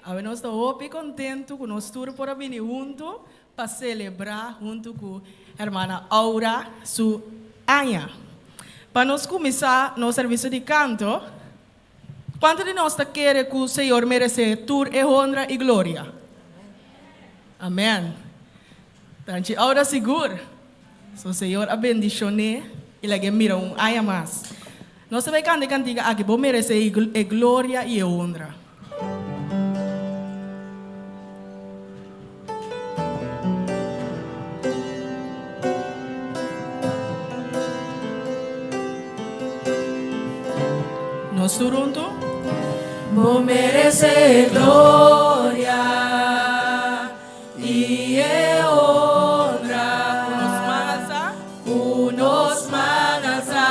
Awe nos ta hopi kontentu ku nos tur por a bini huntu pa selebrá huntu ku Hermana Aura su aña. Pa nos kuminsá nos servisio di kanto, kuantu di nos ta kere ku Señor meresé tur e honra i gloria? Amèn. Tanchi Aura sigur. So Señor a bendishon'é i lag'é mira un aña mas. Nos ta bai kanta e kantika aki, Bo meresé e gloria i e honra. Nos tur huntu. Bo meresé e gloria i e honra. Ku nos man alsá. Ku nos man alsá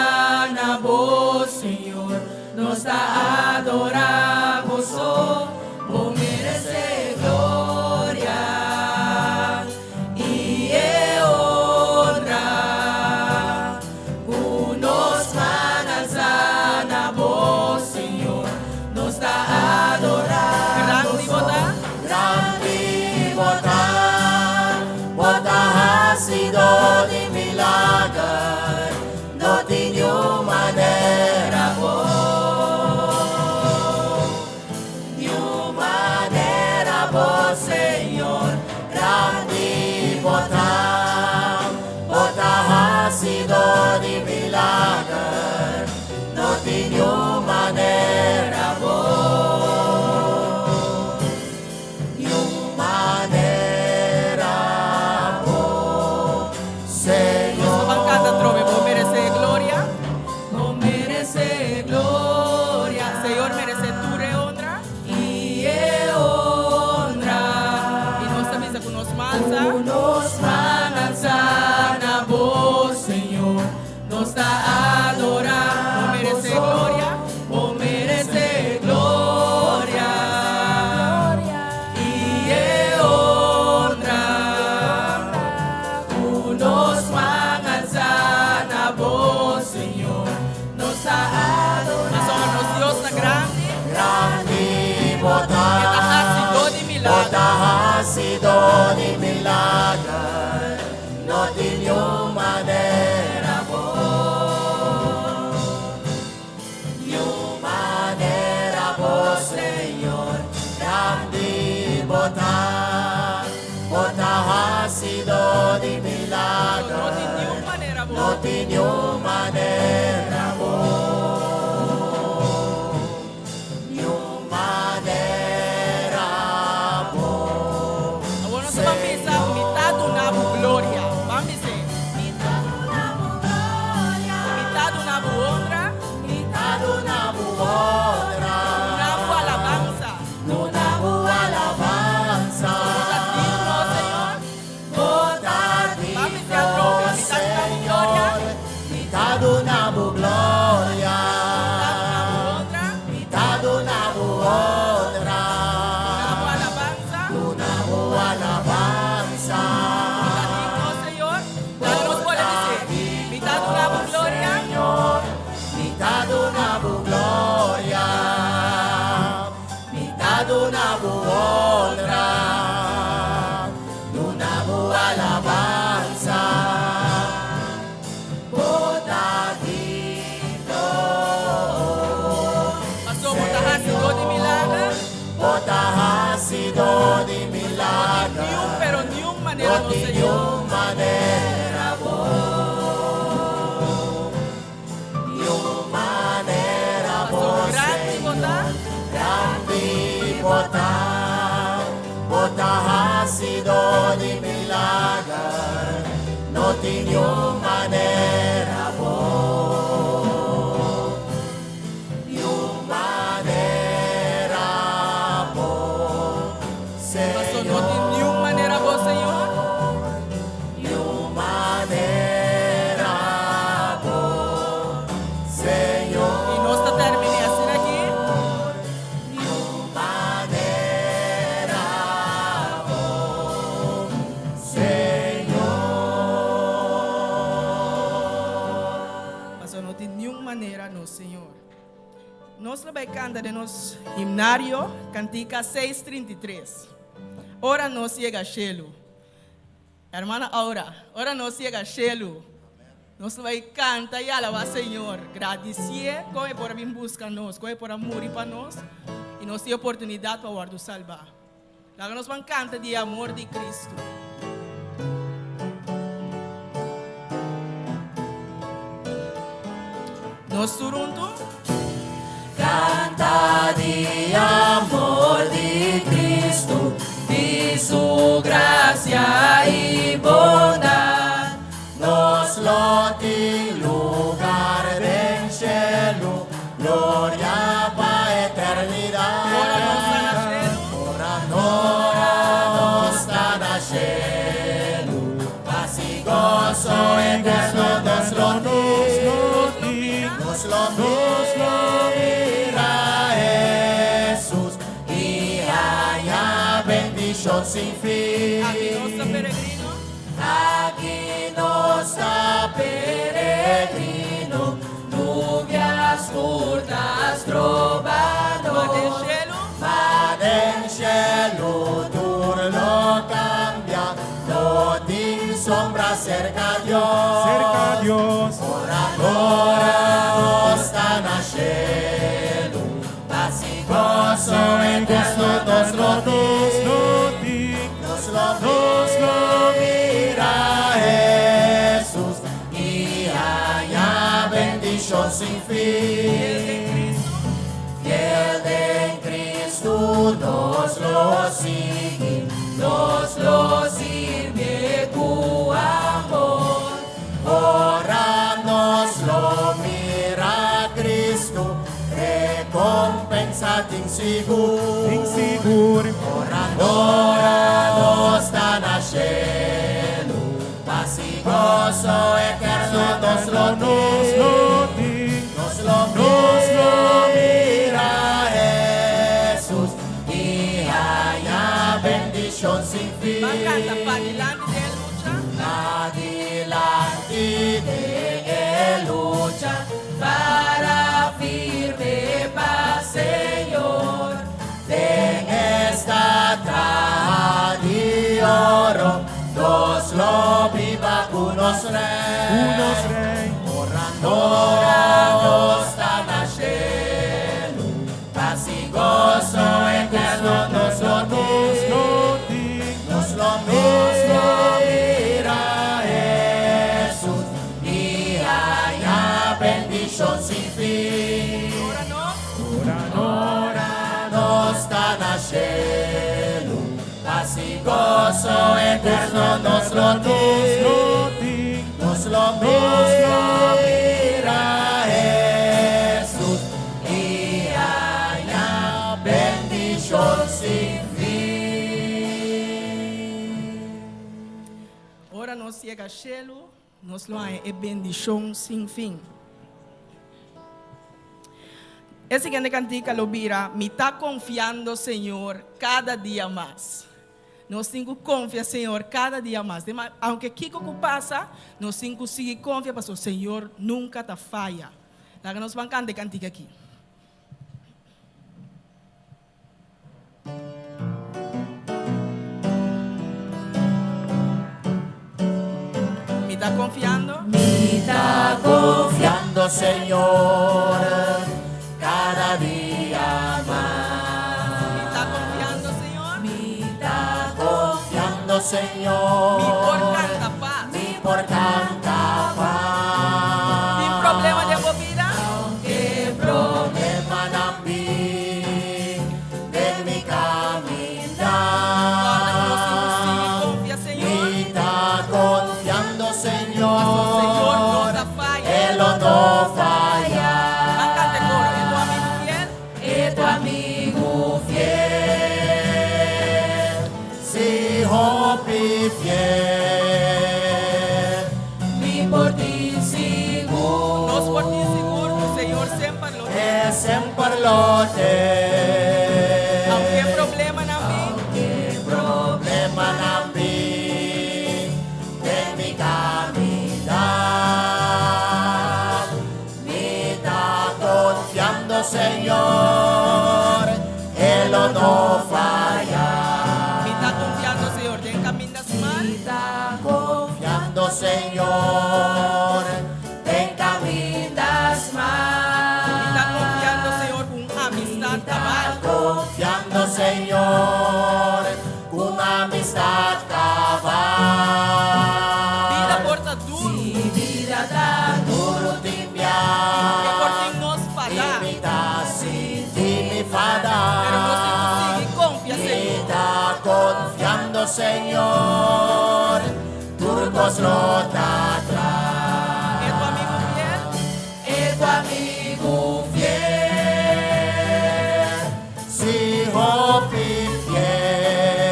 na bo, Señor. Nos ta adorá bo so. Bo meresé gloria i e honra. Ku nos man alsá na bo, Señor. Nos ta adorá bo Grandi bo so. ta. Grandi bo ta. Bo ta hasidó di milager. No tin niun manera bo, niun manera bo, Señor, grandi bo ta, bo ta hasidó di milager, no tin niun manera bo. Niun manera bo, Señor. Nos lo ban canta atrobe. Bo merece gloria. Bo merece gloria. Señor merece tur e honra. I e honra. I nos ta bisa cu nos man alsa. Cu nos man alsa na bo, Señor. Nos ta adora Bo merece bo so. gloria. Bo merece gloria i e honra. Ku nos man alsa na bo, Señor. Nos ta adora Pasobra nos Dios bo ta so. grandi. Grandi bo ta. E ta hasidó di Bo milager. ta hasidó di milager. No tin niun manera bo, niun manera bo, Señor, grandi bo ta, bo ta hasidó di milager. No tin niun manera bo. No tin niun manera bo, niun manera bo. Awor nos ta ban bisa, Mi ta duna bo gloria. Ban bis'é. Mi ta duna bo gloria. Mi ta duna bo honra. Mi ta duna bo honra. Duna bo alabansa. Duna bo alabansa. Bo ta digno, Señor. Bo ta Ban bis'é digno, atrobe, Mi ta duna bo gloria. Señor. Mi ta duna bo gloria. Mi ta duna bo honra. Mi ta duna bo honra. Duna bo alabansa. Duna bo alabansa. Bo ta digno, Señor. Dale nos por e bis'é, Mi ta duna bo gloria. Señor. Mi ta duna bo gloria. Mi ta duna bo honra. Duna bo alabansa. Bo ta digno. Paso bo ta hasidó di milager. Bo ta hasidó di No tin milager. niun, pero niun manera No no, tin Señor. niun manera bo. Niun manera bo, Paso grandi bo ta. Señor. Grandi bo ta. Bo ta hasidó di milager. No tin niun manera bo. Niun manera bo, Paso no tin niun manera bo, Señor. Niun manera bo, Señor. I nos ta terminé asina aki. Niun manera bo, Señor. Paso no tin niun manera no, Señor. Nos lo bai kanta den nos himnario kantika 633. Ora nos yega shelu. Hermana Aura, ora nos yega shelu, nos lo bai kanta i alabá Señor, gradisié kon e por a bin buska nos, kon e por a muri pa nos i nos tin oportunidat pa wòrdu salbá. Laga nos ban kanta di e amor di Kristu. Nos tur huntu. Kanta di amor di Kristu, di su grasia i bondat. Nos lo tin lugar den shelu, gloria pa eternidat. Ora nos ta na shelu. Ora nos ta na shelu, pas i goso eterno nos lo tin. Nos lo mira Hesus i haña bendishon sin fin. Aki nos ta peregrino. Aki nos ta peregrino, nubia skur ta stroba Ma den nos. shelu. Ma den shelu tur lo kambia, no tin sombra serka Dios. Serka Dios. Ora nos ta na shelu, pas i goso eterno nos lo tin. Nos lo Nos lo mira Hesus i haña bendishon sin Fiel den fin. Kristu. Fiel den Kristu nos lo sigui, nos lo sirbié ku amor. Ora nos lo mira Kristu, rekompensa tin sigur. Tin sigur. Ora nos ta na shelu, pas i goso eterno nos lo Nos tin. lo tin. Nos lo nos lo mira Hesus i haña bendishon sin fin. Ban kanta padilanti den e lucha. Padilanti den e lucha, para firme pa Señor. Den esta traha di oro, nos lo biba ku nos Rei. Ku nos Rei. Ora nos ta na shelu, pas i goso eterno nos lo Nos tin. lo tin. Nos lo nos lo mira Hesus i haña bendishon sin fin. Ora nos. Ora Ora nos ta na shelu, pas i goso eterno nos lo nos tin. lo tin. Nos lo nos lo mira Hesus i haña bendishon sin fin. Ora nos yega shelu, nos lo haña e bendishon sin fin. E siguiente kantika lo bira Mi ta konfiando Señor kada dia mas. Nos tin ku konfia Señor kada dia mas. Aunke kiko ku pasa, nos tin ku sigui konfia pasobra Señor nunka ta faya. Laga nos ban kanta e kantika aki. Mi ta konfiando. Mi ta konfiando Señor kada dia mas. Mi ta konfiando Señor. Mi ta konfiando Señor. Mi por kanta pas. Mi por kanta pas. Tin problema den bo bida? Aunke problemanan bin den mi kaminda. Kòrda ku nos tin ku sigui konfia Señor. Mi ta konfiando Señor. Pasobra Señor no ta faya. E lo no faya. Ban kanta e koro. E ta un amigu fiel. E ta un amigu fiel. Si hopi fiel. Mi por tin sigur. Nos por tin sigur ku Señor semper lo t'ei. E semper lo t'ei. Aunke problemanan bin. Aunke problemanan bin den mi kaminda. Mi ta konfiando Señor. Señor, den caminda smal. Mi ta confiando, Señor, cu un amistad cabal. Confiando, Señor, cu un amistad cabal. Bida por ta duro. Si bida ta duro tin bia. E por tin nos fada. Y mi ta sinti mi fada. Pero nos tin cu sigui confia, Señor. Mi ta confiando, Señor, tur cos lo ta cla. E tu amigo fiel. E tu amigo fiel, si hopi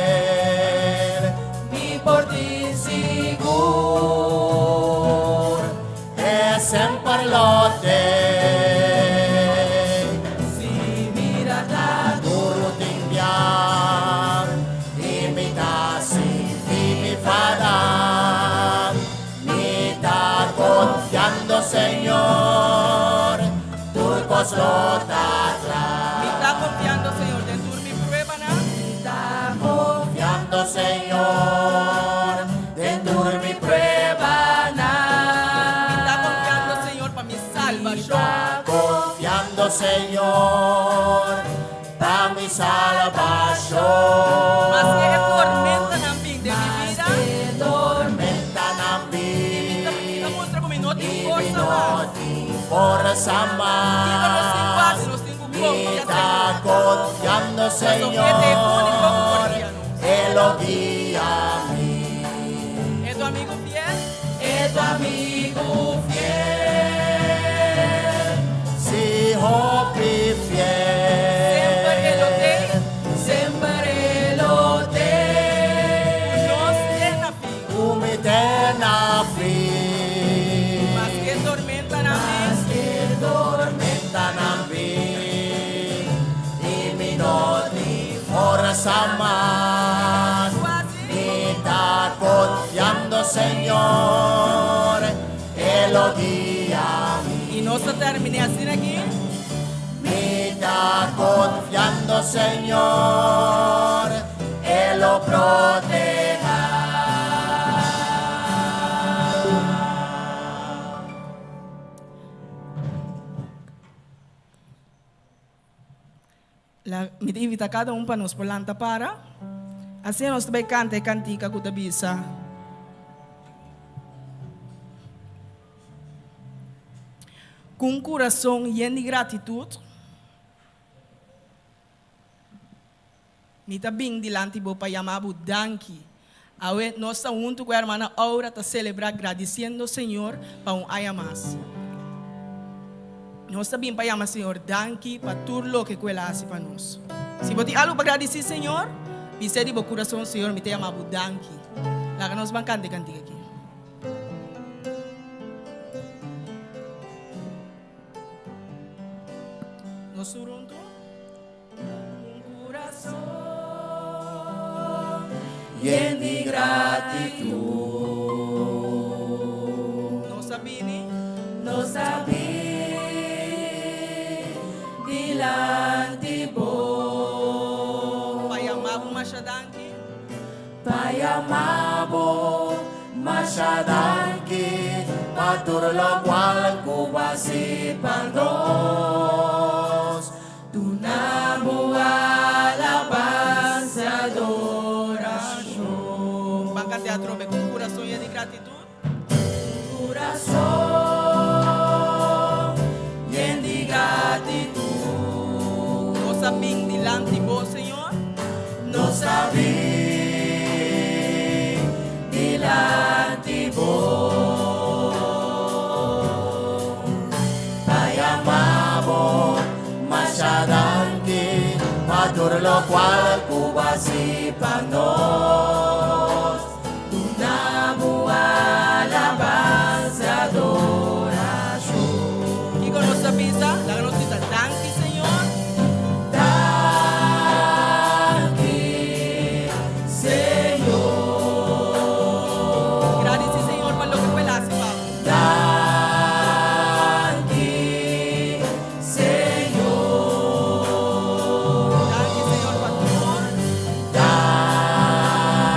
fiel. Mi por tin sigur, e semper lo t'ey. Si bida ta duro tin bia, y mi ta sinti mi fada. Mi ta confiando, Señor, tur cos lo ta cla. Mi ta confiando, Señor, den tur mi pruebanan. Mi ta confiando, Señor, den tur mi pruebanan. Mi ta confiando, Señor, pa mi salvacion. Mi ta confiando, Señor, pa mi salvacion. Maske e tormentanan bin den mi bida. Maske tormentanan bin. Mi ta mustra cu mi no tin Mi forsa no mas. tin forsa mas. Kico nos tin cu haci? Nos tin cu confia, Mi ta Señor. confiando, Pasobra e ta e unico cu por Señor, guia nos. E lo guia mi. E tu amigo fiel? E tu amigo fiel, si hopi fiel. Semper e lo t'ey. Semper e lo t'ey. Cu nos te na fin. Cu mi te na fin. Maske tormentanan bin. Maske tormentanan bin. Y mi no tin forsa mas. Mi ta confiando, Señor, E lo guia mi. Y nos ta termina asina aki. Mi ta confiando, Señor, E lo proteha. La, mi ta invita cada un pa nos por lanta para. Asina nos ta bay canta e cantica cu ta bisa. Cu un curason yen di gratitud, mi ta bin dilanti bo pa yama bo danki. Awe nos ta hunto cu e hermana Aura ta celebra gradiciendo Señor pa un aña mas. Nos ta bin pa yama Señor danki pa tur loke cu El a haci pa nos. Si bo tin algo pa gradici Señor, bisa di bo curason, Señor, mi ta yama bo danki. Laga nos ban canta e cantica aki. Nos tur hunto. Un curason yen di gratitud. Nos a bini. Nos a bini dilanti bo. Pa yama bo masha danki. Pa yama bo masha danki pa tur locual cu bo a haci pa nos. Duna bo alabansa adoracion. Ban canta atrobe cu un curason yen di gratitud. Curason yen di gratitud. Nos a bin dilanti bo, Señor. Nos a bin dilanti bo. Pa yama bo masha danki pa tur locual cu bo a haci pa nos. Duna bo alabansa adoracion. Kico nos ta bisa? Laga nos bisa danki, Señor. Danki, Señor. Gradici Señor pa loke cu El a haci pa bo. Danki, Señor. Danki, Señor, pa tur. Danki.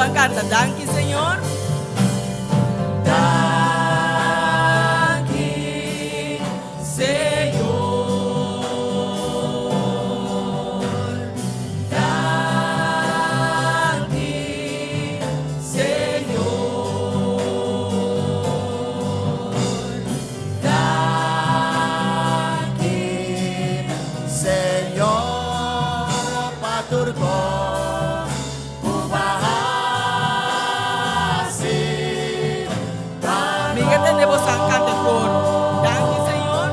Ban kanta Danki Señor. Danki Señor. Danki Señor. Danki, Señor, pa tur kos ku bo a hasi pa Mi ke tende boso kanta koro. Danki Señor.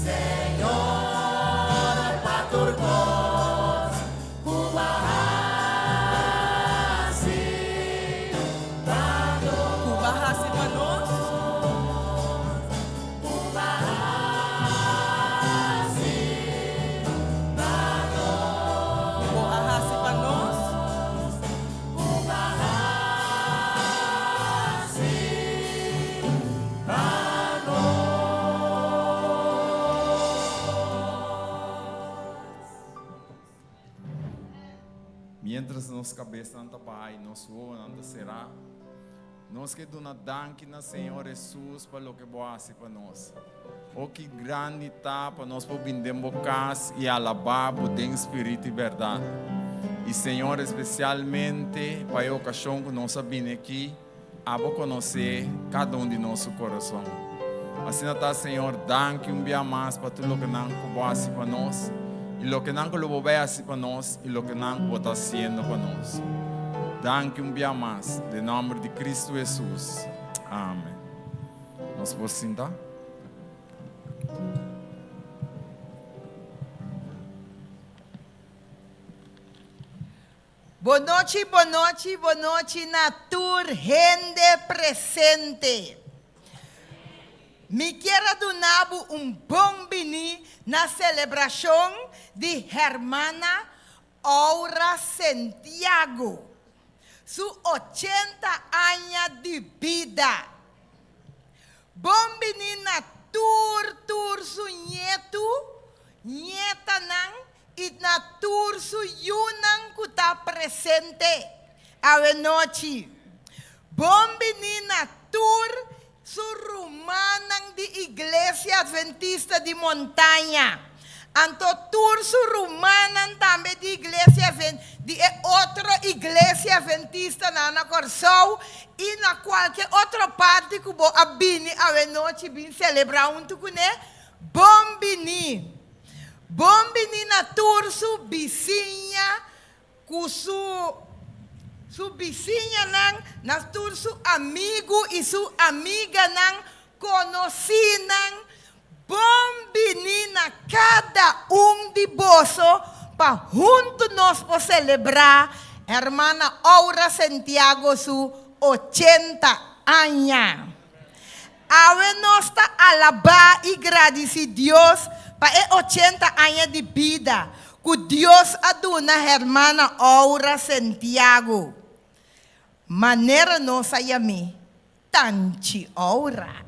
Señor, pa tur kos ku bo a hasi pa Ku bo a hasi pa nos. Ku bo a hasi pa Ku bo a hasi pa nos. Ku bo a hasi pa nos. Mientras nos kabesnan ta bahá i nos wowonan ta será, nos ke duna danki na Señor Hesus pa loke bo a hasi pa nos. O ki grandi ta pa nos por bin den bo kas i alabá bo den spiritu i bèrdat. I Señor, espesialmente pa e okashon ku nos a bini aki, Abo konosé kada un di nos su kurason. Asina ta, Señor, danki un bia mas pa tur lokenan ku bo hasi pa nos, i lokenan ku lo bo bai hasi pa nos, i lokenan ku bo ta hasiendo pa nos. Danki un bia mas, den nòmber di Kristu Hesus. Amen. Nos por sinta. Bonochi bonochi bonochi na tur hende presente. Mi kier a duna bo un bon bini na selebrashon di Hermana Aura Sentiago su ochenta aña di bida. Bon bini na tur tur su ñetu, ñetanan i na tur su yunan ku ta presente awe nochi. Bon bini na tur su rumannan di Iglesia Adventista di Montaña, anto tur su rumannan tambe di Iglesia di e otro Iglesia Adventistanan na Kòrsou i na kualke otro parti ku bo a bini awe nochi bin selebrá huntu kuné, bon bini! Bon bini na tur su bisiña ku su su bisiñanan, na tur su amigu i su amiganan, konosínan. Bon bini na kada un di boso pa huntu nos por selebrá Hermana Aura Sentiago su ochenta aña. Awe nos ta alabá i gradisí Dios pa e ochenta aña di bida ku Dios a duna Hermana Aura Sentiago. Manera nos a yam'é, Tanchi Aura.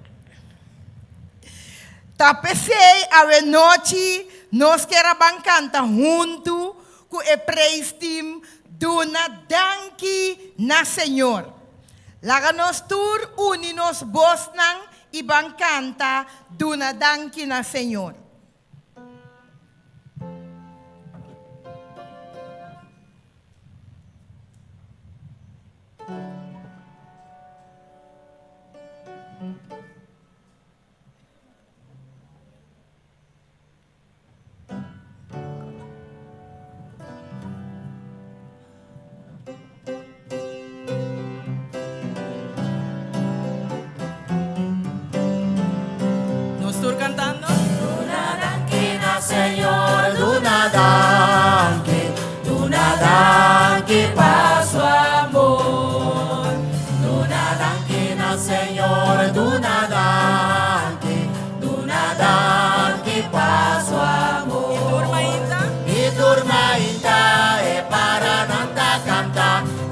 Ta p'esei awe nochi nos kier a ban kanta huntu ku e praise team Duna Danki na Señor. Laga nos tur uni nos bosnan i ban kanta Duna danki na Señor.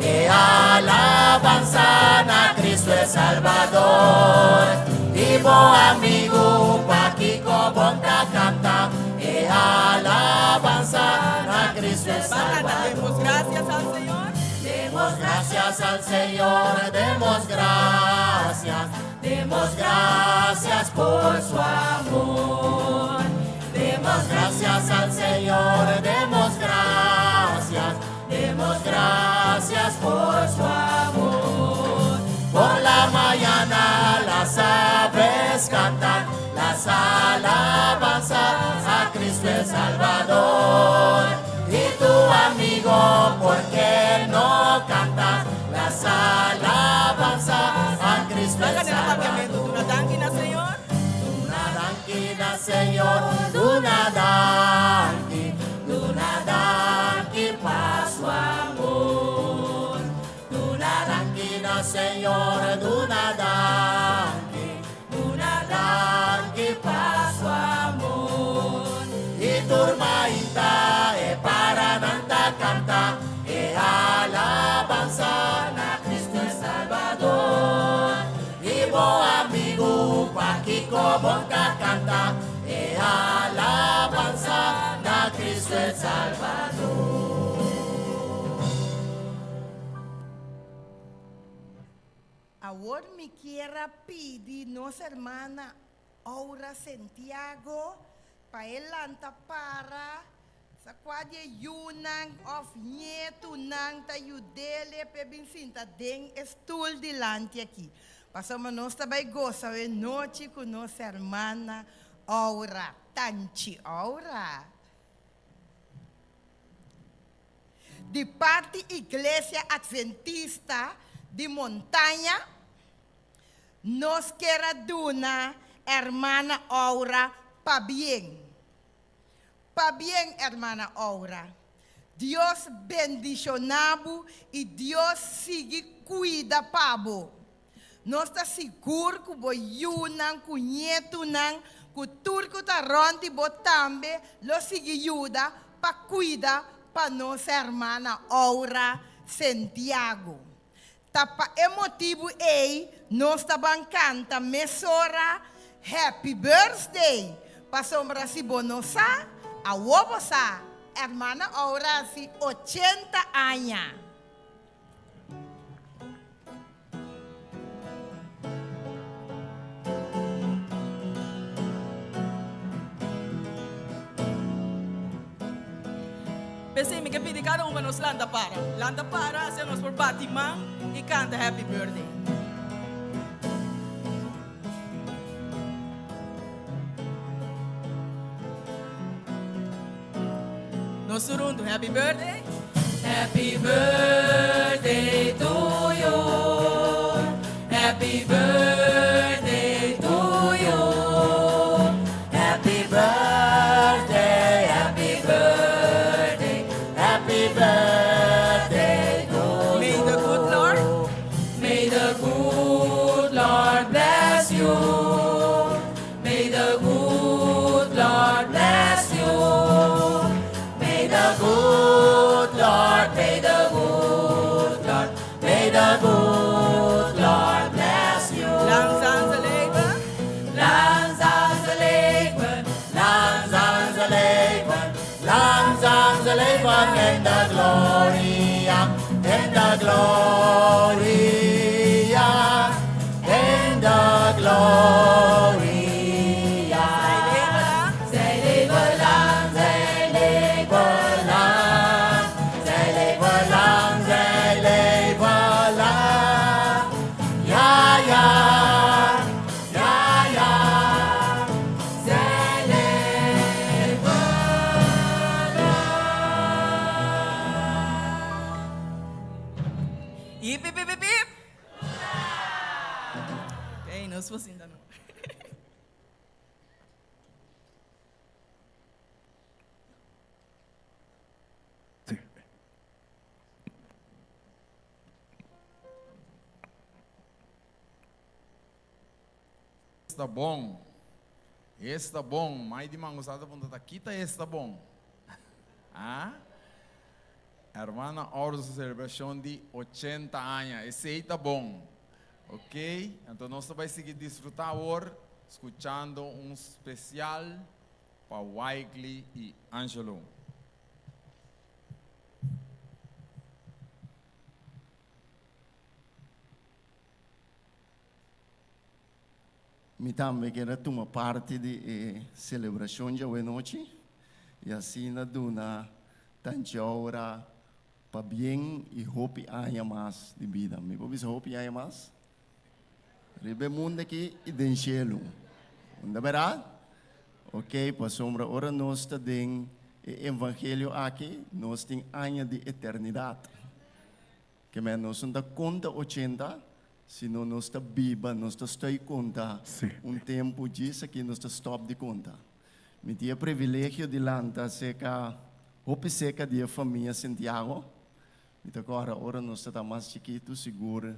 E alabansa na Cristo el Salvador. I bo amigu, pakiko bo n' ta kanta e alabansa na Cristo el Salvador. Demos gracias al Señor. Demos gracias al Señor, demos gracias, demos gracias por su amor. Demos gracias al Señor, demos gracias, demos gracias por su amor. Por la mañana las aves cantan las alabanzas a Cristo el Salvador. I tu amigu, ¿por qué no cantas las alabanzas a Cristo el Salvador? Duna danki na Señor. Duna danki na Señor, duna danki, duna danki pa su amor. Duna danki na Señor, duna danki, duna danki pa su amor. I tur mainta e paranan ta kanta e alabansa na Cristo el Salvador. I bo amigu, pakiko bo n' ta kanta e alabansa na Cristo el Salvador. Awor mi kier a pidi nos hermana Aura Santiago pa e lanta para sa kua di e yunan òf ñetunan ta yud'é p'e bin sinta den e stul dilanti aki. Pasobra nos ta bai gosa e nochi ku nos hermana Aura, Tanchi Aura. Di parti Iglesia Adventista di Montaña, nos kier a duna Hermana Aura pabien. Pabien Hermana Aura. Dios bendiciona bo y Dios sigui cuida pa bo. Nos ta sigur ku bo yunan, ku ñetunan, ku tur ku ta rònt di bo tambe lo sigui yuda pa kuida pa nos hermana Aura Santiago. Ta pa e motibu ei nos ta ban kanta mesora Happy Birthday, pasobra si bo no sa, awor bo sa, hermana Aura hasi 80 aña. P'esei mi ke pidi kada un pa nos lanta para. Lanta para asina nos por bati man i kanta Happy Birthday. Nos tur huntu, Happy Birthday. Happy birthday to you. Happy birthday to you. Happy birthday, happy birthday, happy birthday to May you. the good Lord, may the good Lord bless you. May the good Lord bless you. May the good Lord, may the good Lord, may the good Lord bless you. Lang zal ze leven. Lang zal ze leven, lang zal ze leven, lang zal ze leven in de gloria, in de gloria, in de gloria. Zij leven lang. Zij leven lang, zij leven lang, zij leven lang, zij leven lang. Ja, ja, ja, ja, zij leven lang. Hip, hip, hip, hip, hip. Oké, nos was in dan. Si. Esta bon. Esta bon. Mai di mangusada punta ta kita esta bon. Ah? Hermana Aura su selebrashon di ochenta aña. Esei ta bon. Ok, anto nos ta bai sigui disfrutá awor skuchando un spesial pa Wycley i Angelo. Mi tambe kier a tuma parti di e selebrashon djawe-nochi i asina duna tanchi ora pabien i hopi aña mas di bida. Mi por bisa hopi aña mas? Riba e mundu aki i den shelu. Unda bèrdat? Ok, pasobra ora nos ta den e evangelio aki, nos tin aña di eternidat. Ke men nos no ta konta ochenta, sino nos ta biba, nos ta stoi konta un tempu djis aki nos ta stòp di konta. Mi tin e privilegio di lanta seka, hopi seka di e famia Santiago. Mi ta kòrda ora nos ta ta mas chikitu, sigur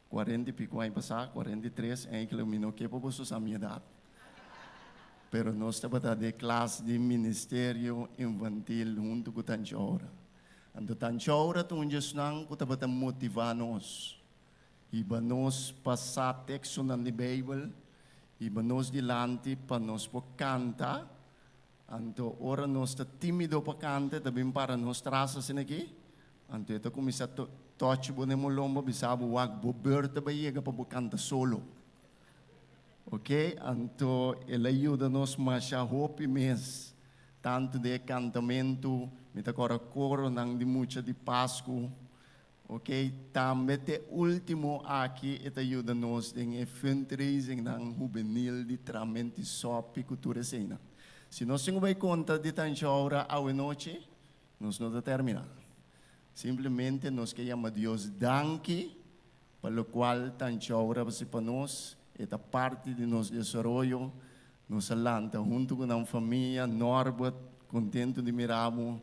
kuarenta i piku aña pasá, 43, enkele mi no ke pa boso sa mi edat. Pero nos tabata den klas di ministerio infantil huntu ku Tanchi Aura. Anto Tanchi Aura ta un di esnan ku tabata motivá nos, hiba nos pa sa tekstonan di Beibel, hiba nos dilanti pa nos por kanta. Anto ora nos ta tímido pa kanta, e ta bin para nos tras asina aki. Anto e ta kuminsá tòchi bo den bo lomba, bisa bo, Wak, bo beurt ta bai yega pa bo kanta solo. Ok, anto el a yuda nos masha hopi mes, tantu den e kantamentu, mi ta kòrda koronan di mucha di Pasku, ok, tambe te último aki e ta yuda nos den e fundraisingnan hubenil di Tramenti Sòpi ku tur eseinan. Si nos tin ku bai konta di Tanchaura awenochi, nos no ta terminá. Simplemente nos ke yama Dios danki Pa locual Tanchaura a haci pa nos, e ta parti di nos desaroyo. Nos a lanta hunto cu nan famia, Norbert, contento di mira bo,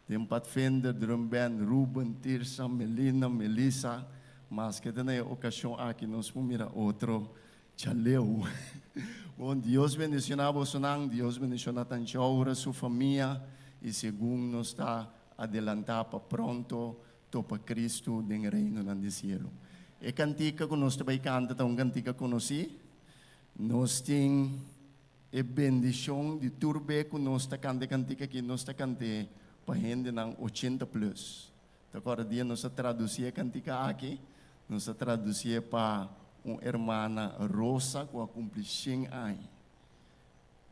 den Padvinder, Drum Band, Ruben, Tirsa, Melina, Melissa, maske ta na e ocasion aki nos por mira otro chaleu. Bon, Dios bendiciona bosonan, Dios bendiciona Tanchaura, su famia, y segun nos ta adelanta pa pronto Topa Cristo den reinonan di cielo. E cantica cu nos ta bay canta ta un cantica conoci. Nos tin e bendicion di tur be cu nos ta canta e cantica aki, nos ta cant'e pa hendenan ochenta plus. Ta acorda dia nos a traduci e cantica aki, nos a traduci'e pa un hermana Rosa cu a cumpli shen aña.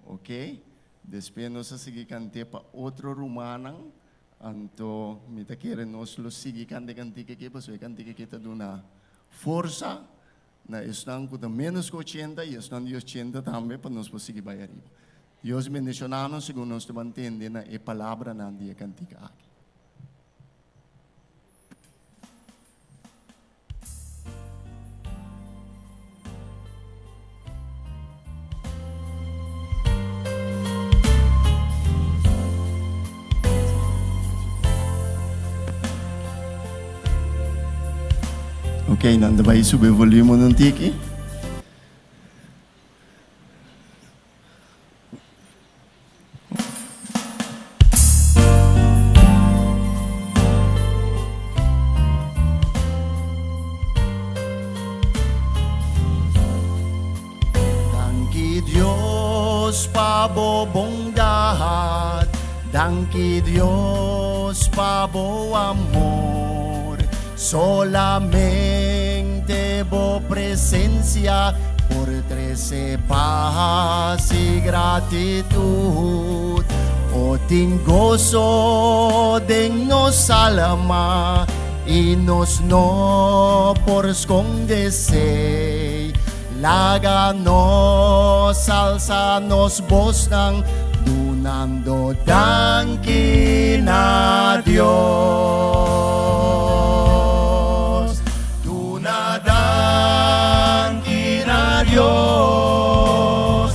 Ok, despues nos a sigui cant'e pa otro rumannan. Anto mi ta kere nos lo sigui kanta e kantika aki pasobra e kantika aki ta duna forsa na esnan ku ta ménos ku ochenta i esnan di ochenta tambe pa nos por sigui bai ariba. Dios bendishoná nos segun nos ta ban tende na e palabranan di e kantika aki. Ok, nan ta bai subi e volumen un tiki. Danki Dios pa bo bondad, danki Dios pa bo amor. Solamente bo presencia por trece paz y gratitud. O tin gozo den nos alma y nos no por esconde esey. Laga nos alza nos bosnan dunando danki na Dios. Duna danki na Dios,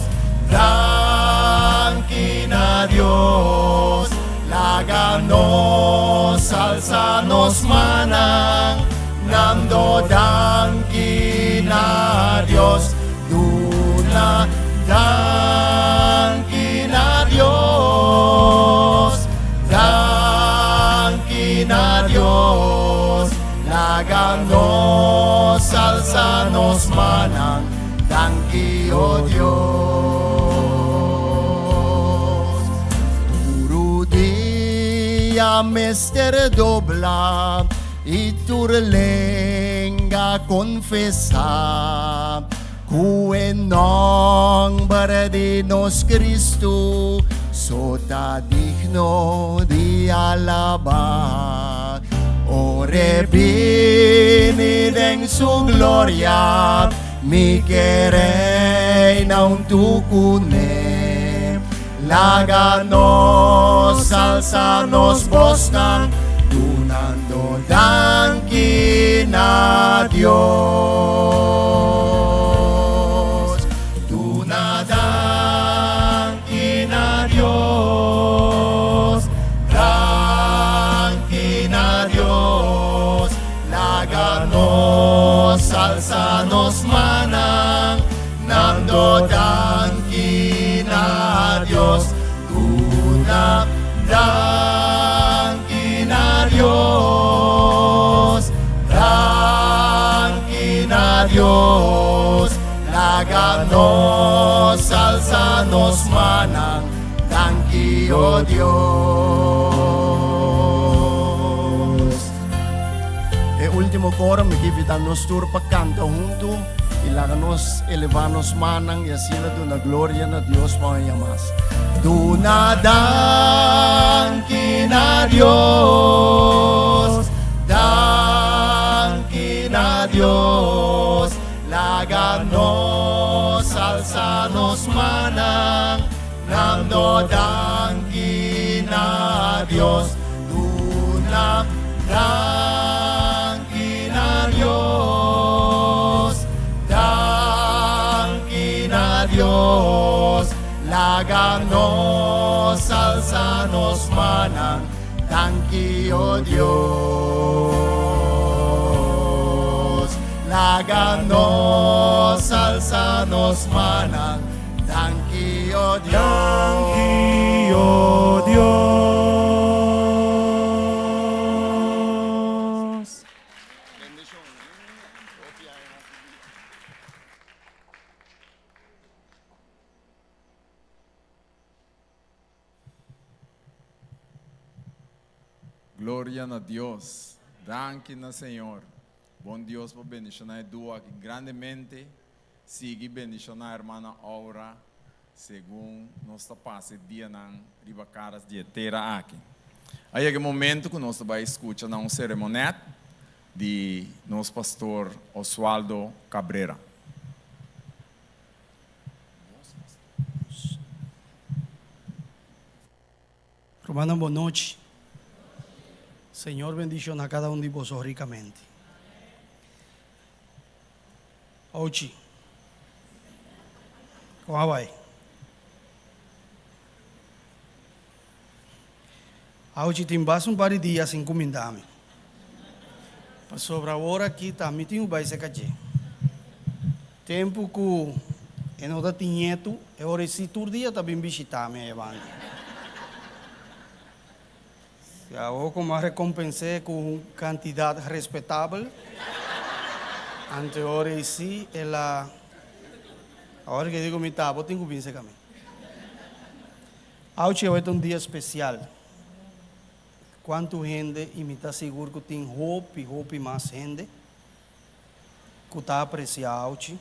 danki na Dios. Laga nos alza nos manan, nando danki na Dios. Duna danki na Dios, danki. Laga nos alsa nos mannan, danki o Dios. Tur rudia mester dobla i tur lenga konfesá ku e nòmber di nos Kristu so ta digno di alabá. Ora e bini den su gloria, mi ke reina huntu kuné. Laga nos alsa nos bosnan, dunando danki na Dios. Duna danki na Dios, danki na Dios. Laga nos alsa nos mannan, Nando danki na Dios, duna danki na Dios, danki na Dios, laga nos alsa nos mannan, danki o Dios. E ultimo coro mi ke invita nos tur pa canta hunto y laga nos eleva nos mannan y asina duna gloria na Dios pa un aña mas. Duna danki na Dios, danki na Dios, laga nos alsa nos mannan, Nando danki na Dios, duna danki na Dios, danki na Dios, laga nos alsa nos mannan, danki o Dios, laga nos alsa nos mannan. Danki o Dios. Danki o Dios. Gloria na Dios. Danki na Señor. Bon Dios por bendiciona e duo aki grandemente. Sigui bendiciona hermana Aura segun nos ta pasa e dianan riba caras di e tera aki. A yega e momento cu nos ta bay scucha na un ceremonet di nos pastor Oswaldo Cabrera. Rumannan bon nochi. Señor bendiciona cada un di boso ricamente. Ochi. Con a bai? Auchi tin basta un par di dia sin cuminda mi. Pasobra awor aki ta mi tin cu bai seca dje. Tempu ku e no ta tin ñetu, e ora ei sí tur dia ta bin bishitá mi ayabanda. Si awor ku mi a rekompens'é ku un kantidat respetabel, anto e ora ei sí el a, awor ke di ku mi ta, bo tin ku bin serka mi. Auchi awe ta un dia spesial. Kuantu hende, i mi ta sigur ku tin hopi, hopi mas hende, ku ta apresiá Auchi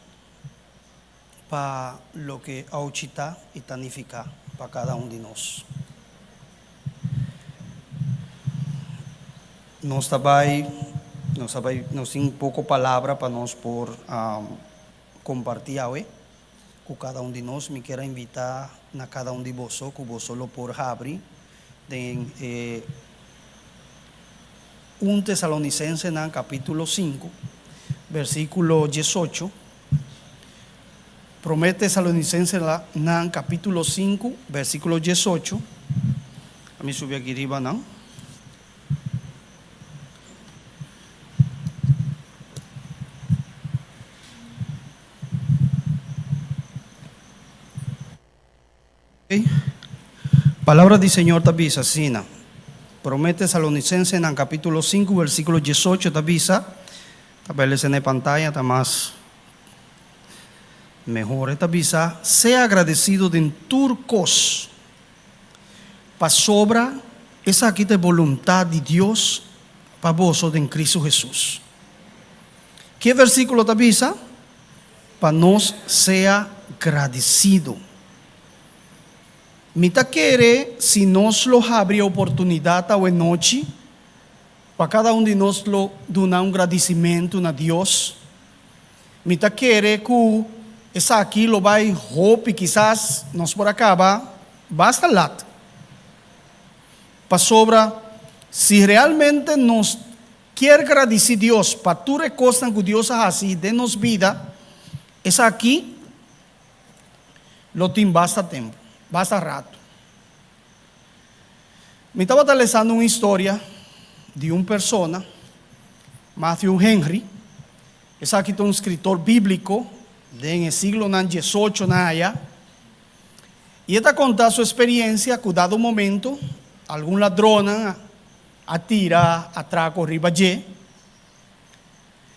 pa loke Auchi ta i ta nifiká pa kada un di nos. Nos ta bai, nos ta bai, nos tin poko palabra pa nos por kompartí awe ku kada un di nos. Mi kier a invitá na kada un di boso ku boso lo por habri den e. Un Tesalonicensenan capítulo sinku, versículo diesocho, Promé Tesalonicensenan capítulo sinku, versículo diesocho, A mi subi aki riba nan. Palabra di Señor ta bisa asina, Promé Tesalonicensenan capítulo sinku versículo diesocho ta bisa. Ta bai lesa na e pantaya ta mas mehor. E ta bisa, Sea agradesido den tur kos, pasobra esaki ta e boluntat di Dios pa boso den Kristu Hesus. Ki e versíkulo ta bisa? Pa nos sea gradesido. Mi ta kere si nos lo habri e oportunidat awenochi pa kada un di nos lo duna un gradisimentu na Dios. Mi ta kere ku esaki lo bai hopi, kisas nos por a kaba basta lat. Pasobra si realmente nos kier gradisí Dios pa tur e kosnan ku Dios a hasi den nos bida, esaki lo tin basta tempu, basta ratu. Mi tabata lesando un historia di un persona, Matthew Henry, esaki ta un skritor bíbliko den e siglonan diesocho na aya, i e ta konta su esperiensia ku dado momento algun ladronnan a tira atrako riba dje,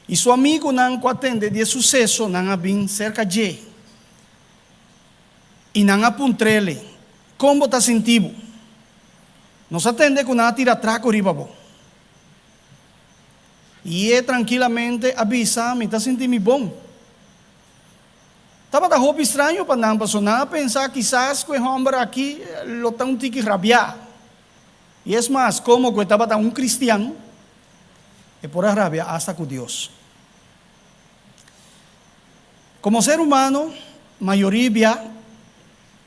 i su amigunan ku a tende di e suseso nan a bin serka dje. I nan a puntr'ele, Kon bo ta sinti bo? Nos a tende ku nan a tira trako riba bo. I e trankilamente a bisa, Mi ta sinti mi bon. Tabata hopi straño pa nan, pasobra nan a pensa kisas ku e hòmber aki lo ta un tiki rabiá. I es mas, komo ku e tabata un kristian, e por a rabia asta ku Dios. Komo ser humano, mayoria bia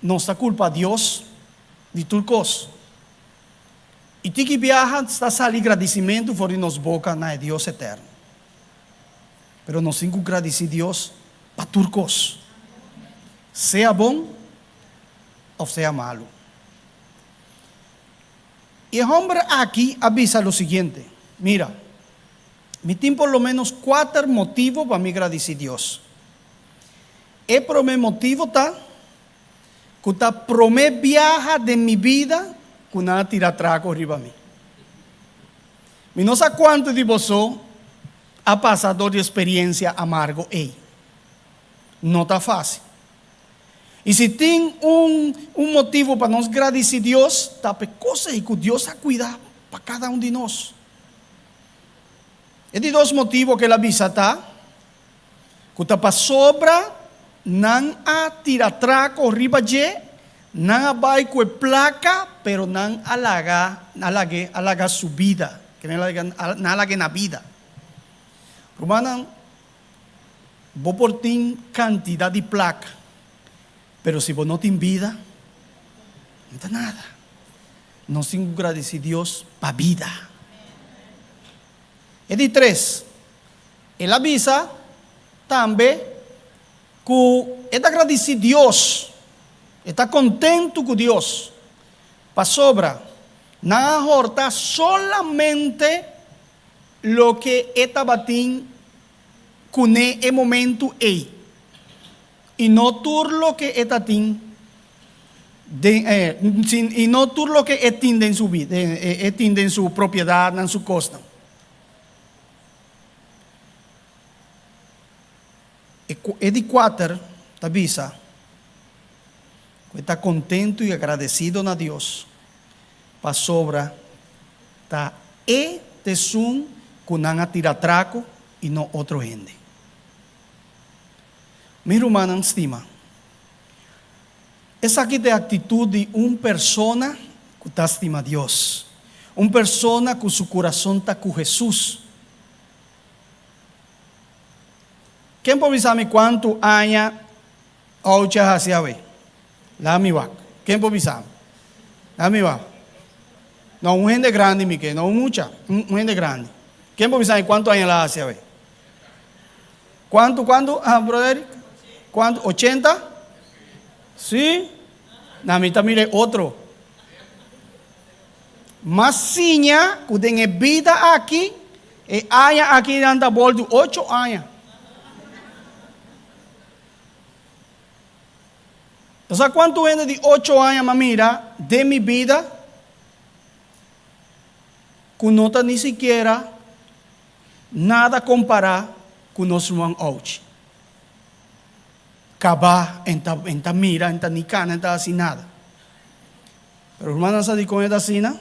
nos ta kulpa Dios di tur kos. I tiki biaha ta sali gradisimentu for di nos boka na e Dios eterno. Pero nos tin ku gradisí Dios pa tur kos, sea bon òf sea malu. I e hòmber aki a bisa lo siguiente, Mira, Mi tin por lo ménos kuater motibu pa mi gradisí Dios. E promé motibu ta ku ta promé biaha den mi bida ku nan a tira trako riba mi. Mi no sa kuantu di boso a pasa dor di e speriensia amargo ei. No ta fásil. I si tin un un motibu pa nos gradisí Dios, ta pa e kos ei ku Dios a kuida pa kada un di nos. E di dos motibo ku el a bisa ta ku ta pasobra nan a tira trako riba dje, nan a bai ku e plaka, pero nan a laga a lag'é a laga su bida, ke nan a lag'é na bida. Rumannan, bo por tin kantidat di plaka, pero si bo no tin bida, no ta nada. Nos tin ku gradisí Dios pa bida. E di tres, el a bisa tambe ku e ta gradisí Dios, e ta kontentu ku Dios, pasobra nan a hòrta solamente loke e tabatin kuné e momentu ei, i no tur loke e ta tin Den e, sin, i no tur loke e tin den su bida, e, e tin den su propiedatnan, su kosnan. E, e di kuater ta bisa ku e ta kontentu i agradesido na Dios pasobra ta e ta esun ku nan a tira trako i no otro hende. Mi rumannan stima, Esaki ta e aktitut di un persona ku ta stima Dios, un persona ku su kurason ta ku Hesus. Ken por bisa mi kuantu aña Ouchi a hasi awe? Laga mi wak. Ken por bisa mi? Laga mi wak. No, un hende grandi mi ke, no un mucha, un hende grandi. Ken por bisa mi kuantu aña el a hasi awe? Kuantu, kuantu, ah, brother Eric? Kuantu? Ochenta? Sí? Na mi ta mira e otro. Mas siña ku den e bida aki, e aña aki nan ta boltu ocho aña. Bo sa kuantu hende di ocho aña m'a mira den mi bida ku no ta ni sikiera. Nada kompará ku nos ruman Ouchi. Kaba, en ta, en ta mira, en ta ni kana, en ta hasi nada. Pero rumannan sa dikon e ta asina?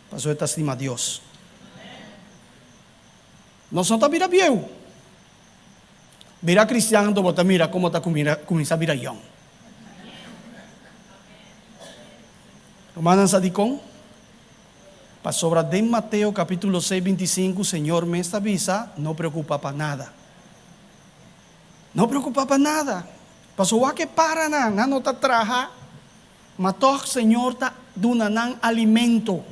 Pasobra e ta stima Dios. Nos no ta bira bieu. Bira kristian anto bo ta mira komo ta kuminsá bira yòn. Rumannan sa dikon? Pasobra den Mateo kapítulo seis 25 Señor mes ta bisa, No preokupá pa nada. No preokupá pa nada. Pasobra wak e paranan, nan no ta traha, ma tòg Señor ta duna nan alimento.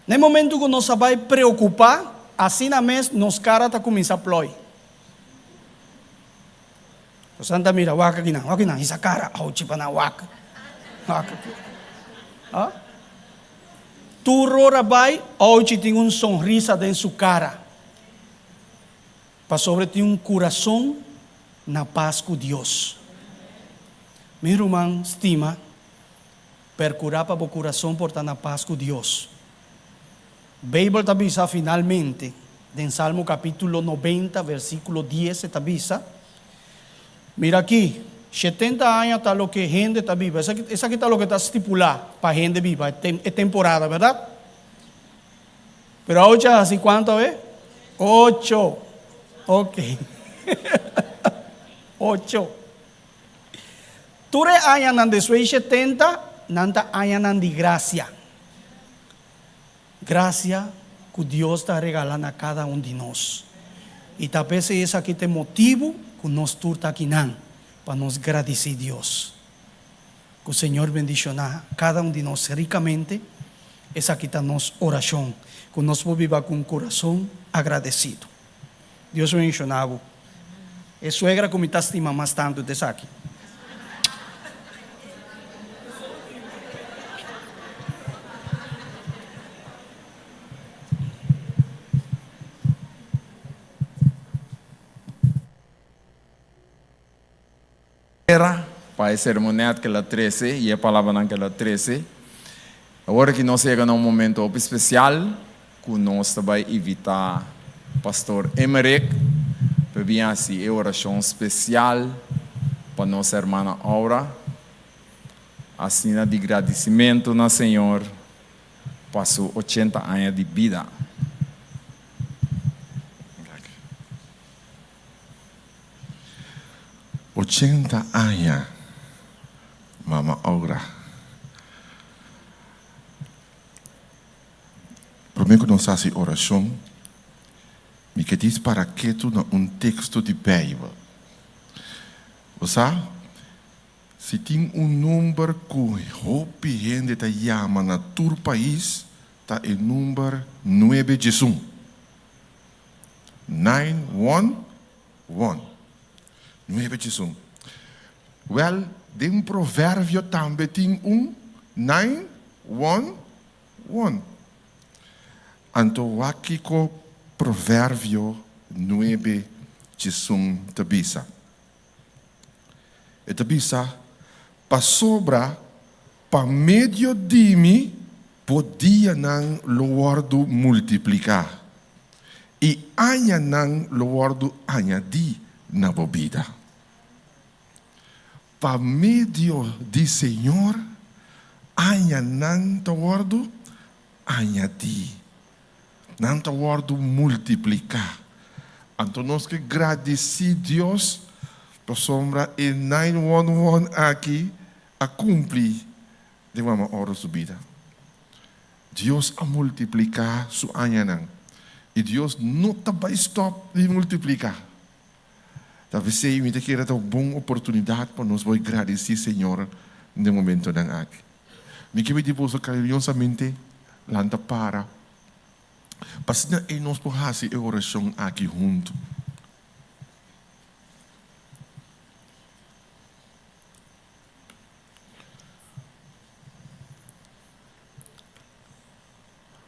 Na e momentu ku nos a bai preokupá, asina mes nos kara ta kuminsá ploi. Bosan ta mira, wak akinan, wak akinan, hisa kara, ouchi pa nan wak. Wak aki. Ha? Tur ora bai, ouchi tin un sonrisa den su kara. Pasobra e tin un kurason na pas ku Dios. Mi ruman stima, Percura pa bo curason por ta na pas cu Dios. Bijbel ta bisa finalmente, den Salmo capitulo 90 versiculo 10 e ta bisa, Mira aki, shetenta aña ta loke hende ta biba. Esaki, esaki ta loke ta stipula pa hende biba, e temporada, berdad? Pero awochi a haci cuanto awe? Ocho. Ok. Ocho. Tur e añanan despues di shetenta, nan ta añanan di grasia. Grasia ku Dios ta regalá na kada un di nos. I ta p'esei esaki ta e motibu ku nos tur ta akinan, pa nos gradisí Dios. Ku Señor bendishoná kada un di nos rikamente, esaki ta nos orashon, ku nos por biba ku un kurason agradesido. Dios bendishoná bo. E suegra ku mi ta stima mas tantu ta esaki. Era pa e sermonet ku el a trese i e palabranan ku el a trese. Awor aki nos yega na un momento hopi spesial ku nos ta bai invitá Pastor Emerick pa e bin hasi e orashon spesial pa nos hermana Aura, asina di gradisimentu na Señor pa su 80 aña di bida. 80 aña Mama Aura. Promé ku nos hasi orashon, mi ke dis para ketu na un teksto di Beibel. Bo sa, si tin un number ku hopi hende ta yama na tur pais, ta e number nuebe djesun. 911. 911. Wèl, den Proverbio tambe tin un 911. Anto wak kiko Proverbio 9:11 ta bisa. E ta bisa, Pasobra pa medio di mi bo dianan lo wòrdu multipliká, i añanan lo wòrdu añadí na bo bida. Pa medio di Señor añanan ta wòrdu añadí, nan ta wòrdu multipliká. Anto nos ke gradisí Dios pasobra e 911 aki a kumpli den Mama Oro su bida. Dios a multipliká su añanan i Dios no ta bai stòp di multipliká. Ta p'esei mi ta kere ta un bon oportunidat pa nos por gradisí Señor den momentonan aki. Mi ke pidi boso kariñosamente lanta para, pa asina ei nos por hasi e orashon aki huntu.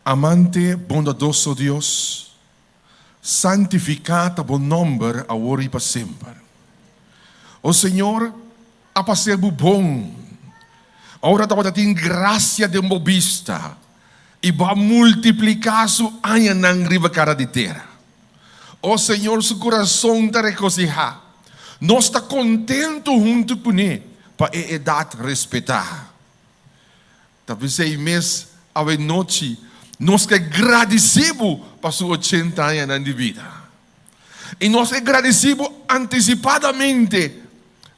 Amante bondadoso Dios, Santifiká ta bo nòmber awor i pa semper. O Señor, a pas'é bo bon. Ora tabata tin grasia den bo bista. I bo a multipliká su añanan riba kara di tera. O Señor, su kurason ta regosihá. Nos ta kontentu huntu kuné pa e edat respetá. Ta p'esei mes awenochi nos ke gradisí bo pa su ochenta añanan di bida. I nos ke gradisí bo antisipadamente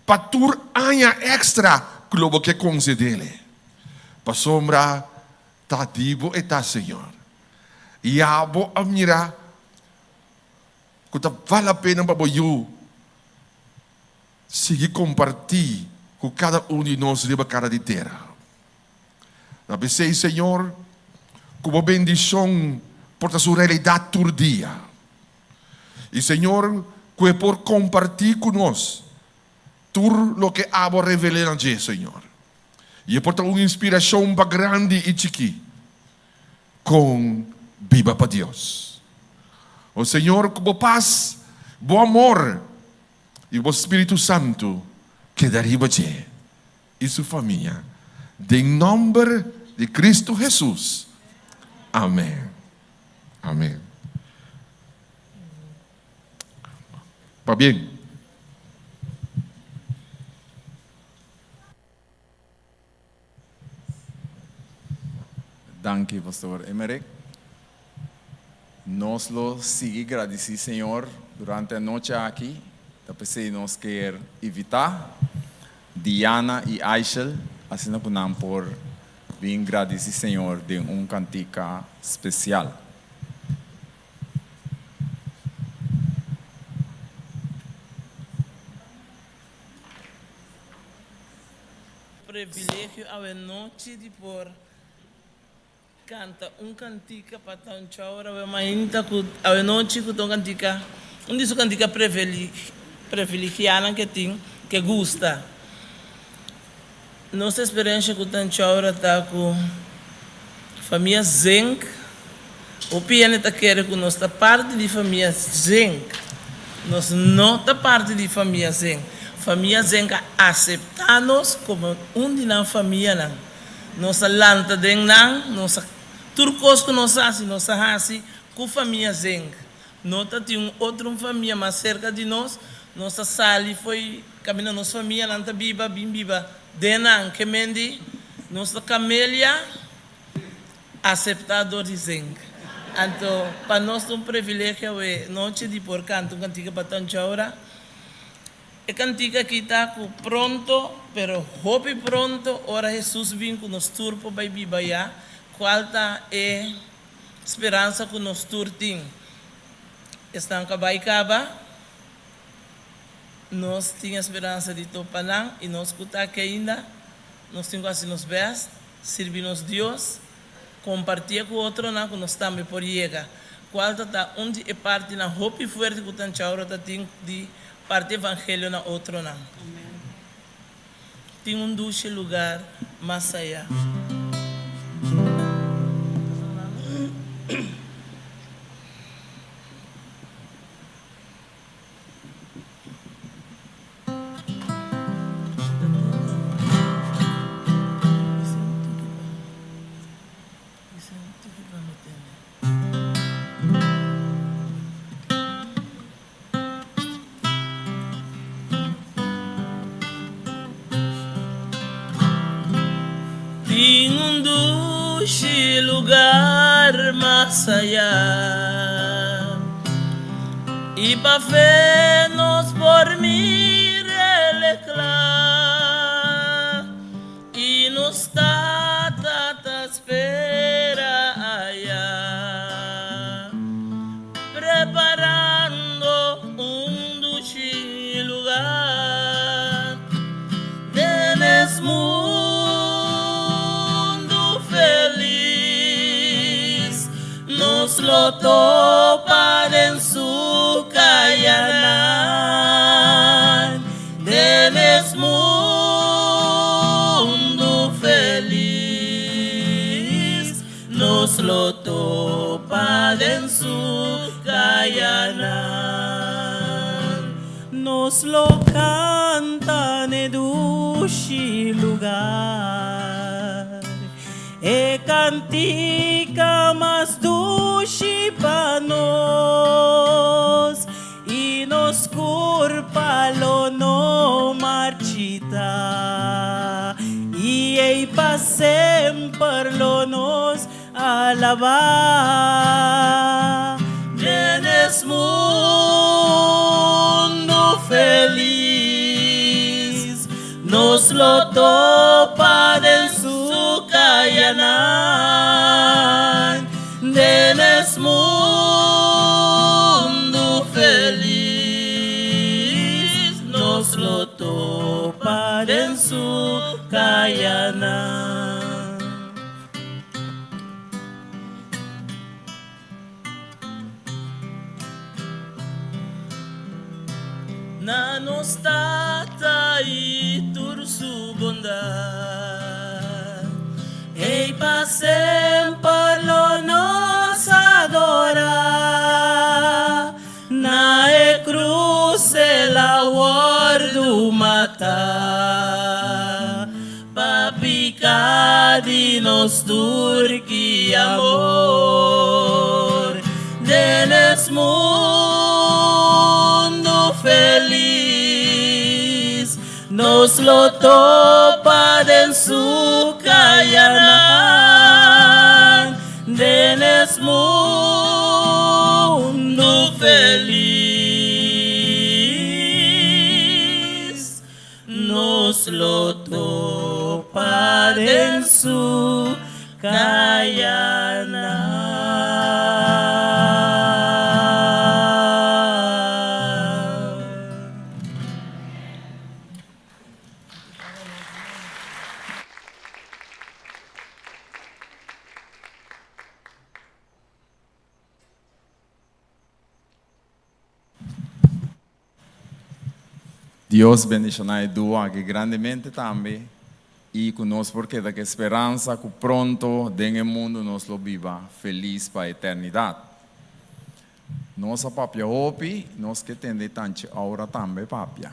pa tur aña èkstra ku lo bo ke konsed'é. Pasobra ta di bo e ta, Señor. I abo a mira ku ta bal la pena pa bo yu sigui kompartí ku kada un di nos riba kara di tera. Na p'esei, Señor, ku bo bendishon por ta su realidat tur dia. I, Señor, ku e por kompartí ku nos tur loke abo a revel'é na dje, Señor. I e por ta un inspirashon pa grandi i chikí kon biba pa Dios. O Señor, ku bo pas, bo amor i bo Spiritu Santu keda riba dje i su famia. Den nòmber di Kristu Hesus. Amèn. Amèn. Pabien. Danki Pastor Emerick. Nos lo sigui gradisí Señor durante anochi aki. Ta p'esei nos kier invitá Diana i Aishel asina ku nan por bin gradisí Señor den un kantika spesial. Privilegio awenochi di por canta un cantica pa Tancho awor awe mainta cu awenochi cu ta un cantica un di su cantica previligianan ke tin ke gusta. Nos experiencia cu Tancho awor ta cu famia Zenk hopi hende ta kere cu nos ta parti di famia Zenk. Nos no ta parti di famia Zenk. Famia Zenk a acepta nos como un di nan famianan. Nos a lanta den nan, nos a tur cos cu nos haci, nos a haci cu famia Zenk. No ta tin un otro un famia mas cerca di nos, nos a sali fo'i caminda nos famianan ta biba, bin biba den nan. Ke men di nos ta camelia Aseptá dor di Zenk. Anto, pa nos ta un privilegio awe nochi di por kanta un kantika pa Tanchaura. E kantika aki ta ku pronto, pero hopi pronto, ora Hesus bin ku nos tur por bai biba ya, kual ta e speransa ku nos tur tin. Esnan ku a bai kaba, nos tin e speransa di topa nan, i nos ku ta aki ainda, nos tin ku hasi nos bèst. Sirbi nos Dios, kompartié ku otronan ku nos tambe por yega, kual ta ta un di e partinan hopi fuerte ku Tanchaura ta tin di parti evangelio na otronan. Tin un dushi lugar mas ayá. Tin un dushi lugar mas ayá. I pa fe nos por mir'el e kla, i nos Tata ta spera aya, preparando un dushi lugar den es mundu felis. Nos lo topa den su kayanan, den es mundu felis. Nos lo topa den su kayanan. Nos lo kanta n'e dushi lugar. E kantika mas dushi pa nos, i nos kurpa lo no marchita, i ei pa semper lo nos alabá. Den es mundu felis. Nos lo topa den su kayanan, den es mundu felis. Nos lo topa den su kayanan. Na nos Tata i tur su bondat. Ei pa semper lo nos adorá. Na e krus el a wòrdu matá. Pa piká di nos tur ki amor den es mundu felis nos lo topa den su kayanan den es mundu felis. Nos lo topa den su kayanan. Dios bendiciona e duo aki grandemente tambe y cu nos por keda cu e speransa cu pronto den e mundo nos lo biba feliz pa eternidad. Nos a papia hopi, nos ke tende tanchi Aura tambe papia.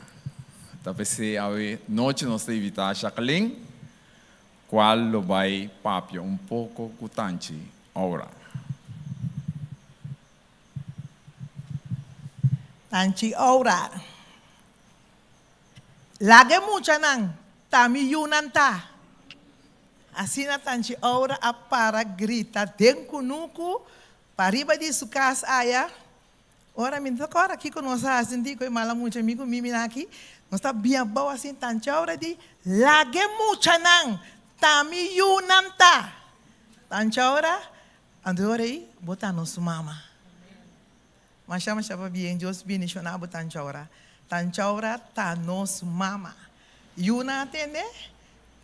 Ta p'esey awe nochi nos ta invita Jacqueline cual lo bay papia un poco cu tanchi Aura. Tanchi ora. Laga e muchanan ta mi yunan ta. Asina Tanchi Aura a para grita den kunuku pariba di su kas aya. Ora mi ta kòrda kiko nos a hasi di ku e mala mucha mi ku Mimi nan aki. Nos ta bien abou asin Tanchi Aura di, Laga e muchanan ta mi yunan ta. Tanchi Aura Anto ora ei, bo ta nos mama. Masha masha pabien, Dios bendiciona bo Tanchaura. Tanchaura ta nos mama. Yunan a tende,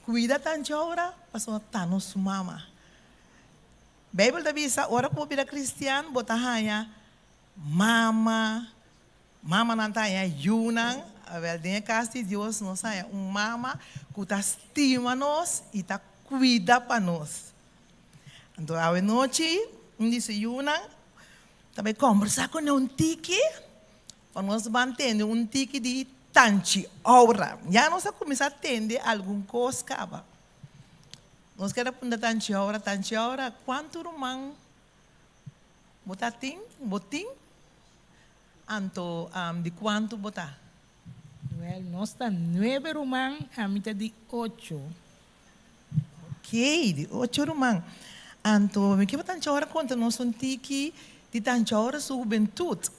cuida Tanchaura pasobra ta nos mama. Bijbel ta bisa ora cu bo bira cristian bo ta haña mama, mamanan ta haña yunan. Awel den e cas di Dios nos haña un mama cu ta stima nos y ta cuida pa nos. Anto awe nochi un di su yunan ta bai kombersá kuné un tiki pa nos ban tende un tiki di Tanchi Aura. Ya nos a kuminsá tende algun kos kaba. Nos keda punta Tanchi Aura, Tanchi Aura, kuantu ruman bo ta tin, bo tin? Anto di kuantu bo ta? Wèl, nos ta nuebe ruman, ami ta di ocho. Ok, di ocho ruman. Anto mi kiba Tancha Ora konta nos un tiki di Tancha Ora su hubentut.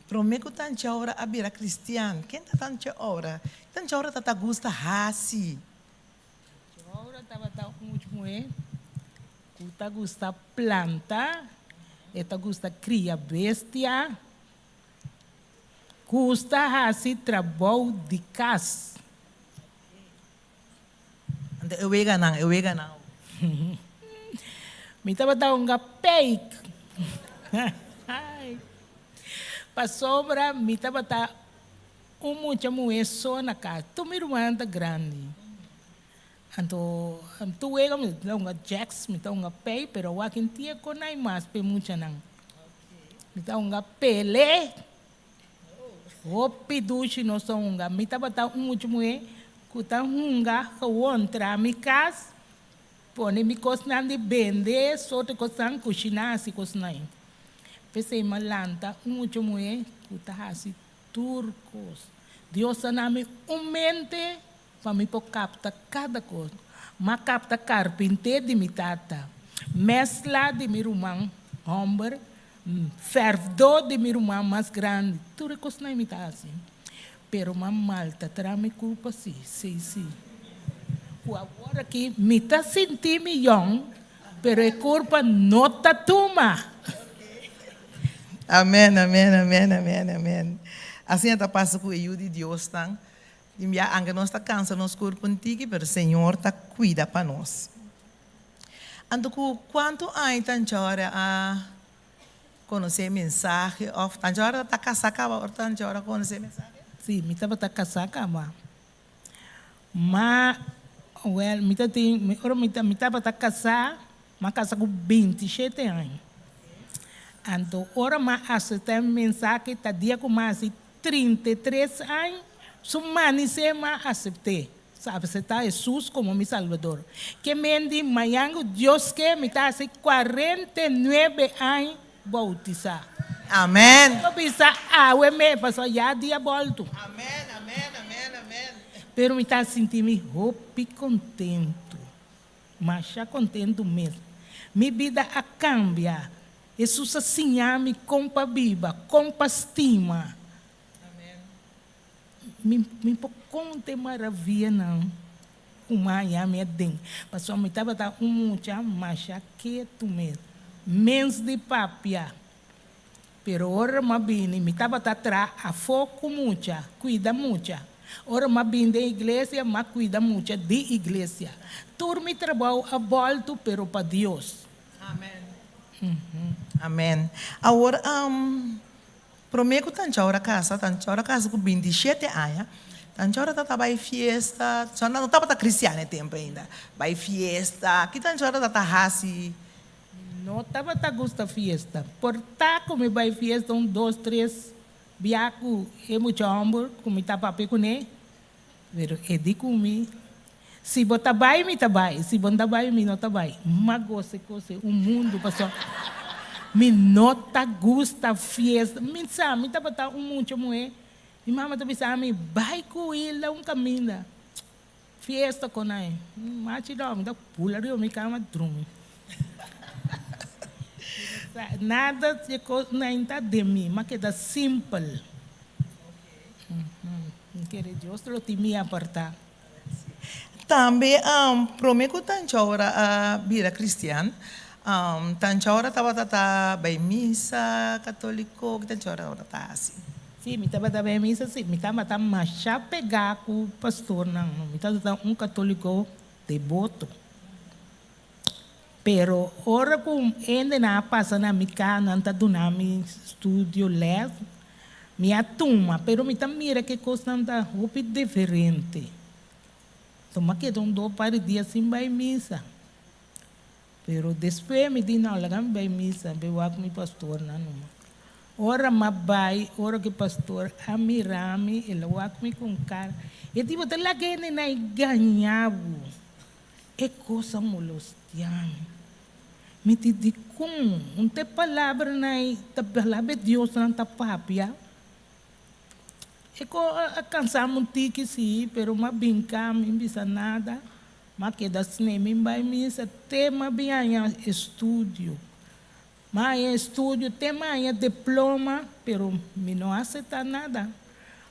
Prome ku Tancha Ora a bira kristian, ken ta Tancha Ora? Tancha Ora ta ta gusta hasi. Tancha Ora tabata un mucha muhé ku ta gusta planta, e ta gusta kria bestia. Gusta hasi trabou di kas. Anto e weganan, e weganan. Mi tabata hunga peik. Pasobra mi tabata un mucha muhé so na kas. Tur mi rumannan ta grandi. Anto tur wega mi ta hunga jacks, mi ta hunga peik, pero awor aki tin e konai mas pa e muchanan. Mi ta hunga pele. Hopi dushi nos ta hunga. Mi tabata un mucha muhé ku ta hunga gewon tra mi kas. Pone mi kosnan di bende, sorto kosnan, kushiná, hasi kosnan. P'esei mi a lanta un mucha muhé ku ta hasi tur kos. Dios a na mi un mente pa mi por kapta kada kos. Mi a kapta karpinté di mi tata, mèsla di mi ruman hòmber, fèrfdó di mi ruman mas grandi. Tur e kosnan mi ta hasi. Pero mi a maltratrá mi kurpa sí, sí, sí. Ku awor aki mi ta sinti mi yòn, pero e kurpa no ta tuma. Amen, amen, amen, amen, amen. Asina ta pasa ku e yu di Diosnan. Tin bia anke nos ta kansa nos kurpu un tiki, pero Señor ta kuida pa nos. Anto ku kuantu aña Tanchore a konosé e mensahe òf Tanchore ta kasá kaba ora Tanchore a konosé e mensahe? Sí, mi tabata kasá kaba. Ma, wèl, mi ta tin, ora mi ta, mi tabata kasá, mi a kasa ku bintishete aña. Anto ora mi a aseptá e mensahe ta dia ku mi a hasi 33 aña, su manisé mi a asept'é, aseptá Hesus komo mi Salbador. Ke men di mañan ku Dios ke mi ta hasi 49 aña boutisá. Amen. Lo bisa awe me, pasobra ya dia boltu. Amen, amen, amen, amen. Pero mi ta sinti mi hopi kontentu, masha kontentu mes. Mi bida a kambia. Hesus a siña mi kon pa biba, kon pa stima. Mi mi por konta e maravianan ku mi a haña mi aden, pasobra mi tabata un mucha masha ketu mes, mens di papia. Pero ora mi a bini, mi tabata traha afó ku mucha, kuida mucha. Ora mi a bini den iglesia, mi a kuida mucha di iglesia. Tur mi trabou a bòltu, pero pa Dios. Amen. Amen. Awor, prome ku Tanchaura kasa, Tanchaura kasa ku bintishete aña, Tanchaura tabata bai fiesta, Tanchaura no tabata kristian e tempu ainda, bai fiesta, ki Tanchaura tabata hasi? Mi no tabata gusta fiesta. Por ta ku mi bai fiesta un dos tres bia ku e mucha hòmber ku mi ta papia kuné, Pero e di ku mi, Si bo ta bai, mi ta bai, si bo no ta bai, mi no ta bai. M'a gosa e kos ei un mundu, pasobra mi no ta gusta fiesta. Mi sa, mi tabata un mucha muhé, mi mama ta bisa mi, Bai ku Hilda un kaminda, fiesta kon ai. Machi dòmi, mi ta bula riba mi kama drumi. Nada di e kos nan ta den mi, m'a keda simpel. Mi kere Dios lo tin mi apartá. Tambe prome ku Tanchaura a bira kristian, Tanchaura tabata ta bai misa katoliko, ki Tanchaura tabata ta hasi? Sí, mi tabata bai misa, sí. Mi tabata masha pegá ku pastornan. Mi tabata un katoliko deboto. Pero ora ku hendenan a pasa na mi kas, nan ta duna mi studio lès, mi a tuma, pero mi ta mira ku e kosnan ta hopi diferente. Enton mi a keda un dos par di dia sin bai misa. Pero despues mi di, no, laga mi bai misa, bai wak mi pastornan numa. Ora mi a bai, ora ku e pastor a mira mi, el a wak mi ku un kara. E di, Bo ta laga hendenan ei gaña bo. E kos a molestiá mi. Mi di, Dikon? Un ta e palabranan ei ta palabra di Diosnan ta papia? E ko a kansa mi un tiki, sí, pero mi a binká, mi bisa nada. Mi a keda sne, mi bai misa te mi a bin haña estudio. Mi a haña estudio te mi a haña diploma, pero mi no a acepta nada,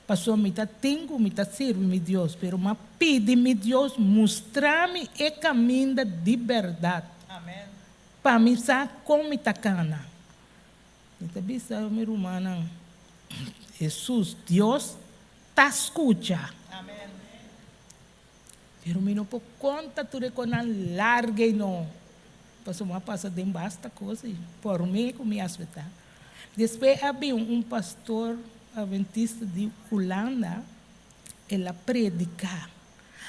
pasobra mi ta tin cu mi ta sirbi mi Dios, pero mi a pidi mi Dios mustra mi e caminda di berdad, pa mi sa con mi ta cana. Mi ta bisa mi rumannan, Jesus, Dios ta scucha. Pero mi no por konta tur e konan larga i no, pasobra mi a pasa den basta kos i por mi ku mi aspetá. Despues a bin un pastor adventista di Hulanda, el a prediká.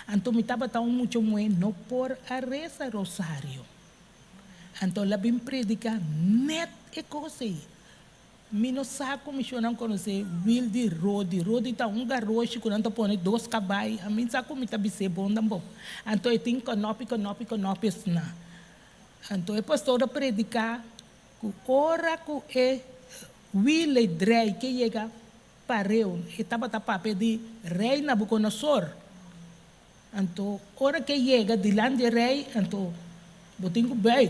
Anto mi tabata un mucha muhé no por a resa rosario. Anto el a bin prediká nèt e kos ei. Mi no sa ku mi shonnan konosé wil di rodi. Rodi ta un garoshi ku nan ta pone dos kabai. Ami sa ku mi ta bis'é bon dan bon. Anto e tin kònòpi, kònòpi, kònòpi asina. Anto e pastor a prediká ku ora ku e wil ei drei ke yega pareu, e tabata papia di Rei Nabukonosor. Anto ora ke yega dilanti e rei, anto bo tin ku buig.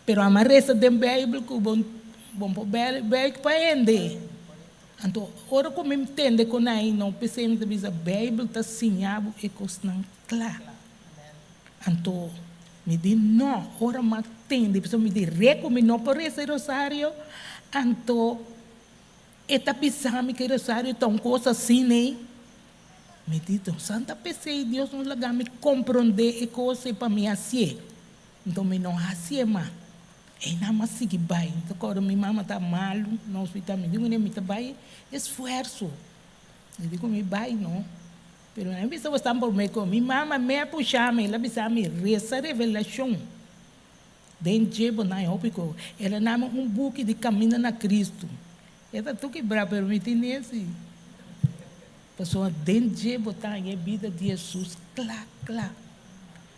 Pero ama resa den Bijbel ku bo bo por buig pa hende. Anto ora ku mi tende kon ai no p'esei mi ta bisa Bijbel ta siña bo e kosnan kla. Anto mi di no, ora mi a tende pasobra mi di re ku mi no por resa e rosario, anto e ta bisa mi ku e rosario ta un kos asina ei. Mi di Don Santa p'esei Dios no laga mi komprondé e kos ei pa mi hasié. Nton mi no hasié mas. Einan mi a sigui bai. Mi ta kòrda mi mama ta malu na hospital. Mi di kuné mi ta bai esfuerso. Mi di ku mi bai no. Pero nan a bisa bo stan promé ku mi mama me a pusha mi. El a bisa mi resa Revelashon. Den dje bo nan e hopi ku el a nami un buki di Kaminda na Kristu. E ta tur kibrá pero mi tin nesi. Pasobra den dje bo ta haña e bida di Hesus kla kla.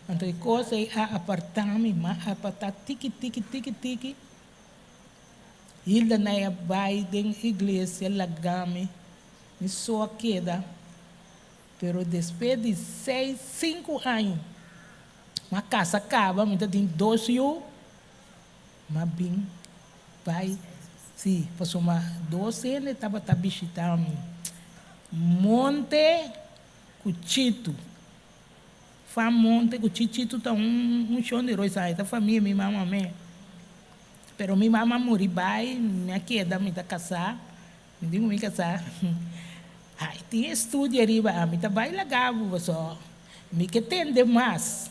Anto e kos ei a apartá mi, m'a apartá tiki tiki tiki tiki. Hilda Ney a bai den iglesia laga mi, mi so a keda. Pero despues di seis, sinku aña, m'a kasa kaba, mi ta tin dos yu, m'a bin bai, sí, pasobra dos hende tabata bishitá mi, Monte ku Chitu. Fa monte ku chichitu ta un un shon di rosa e ta famia mi mama me pero mi mama muri bai mi a keda mi ta kasá mi di ku mi kasá ai tin estudio ariba ami ta bai laga bo paso mi ke tende mas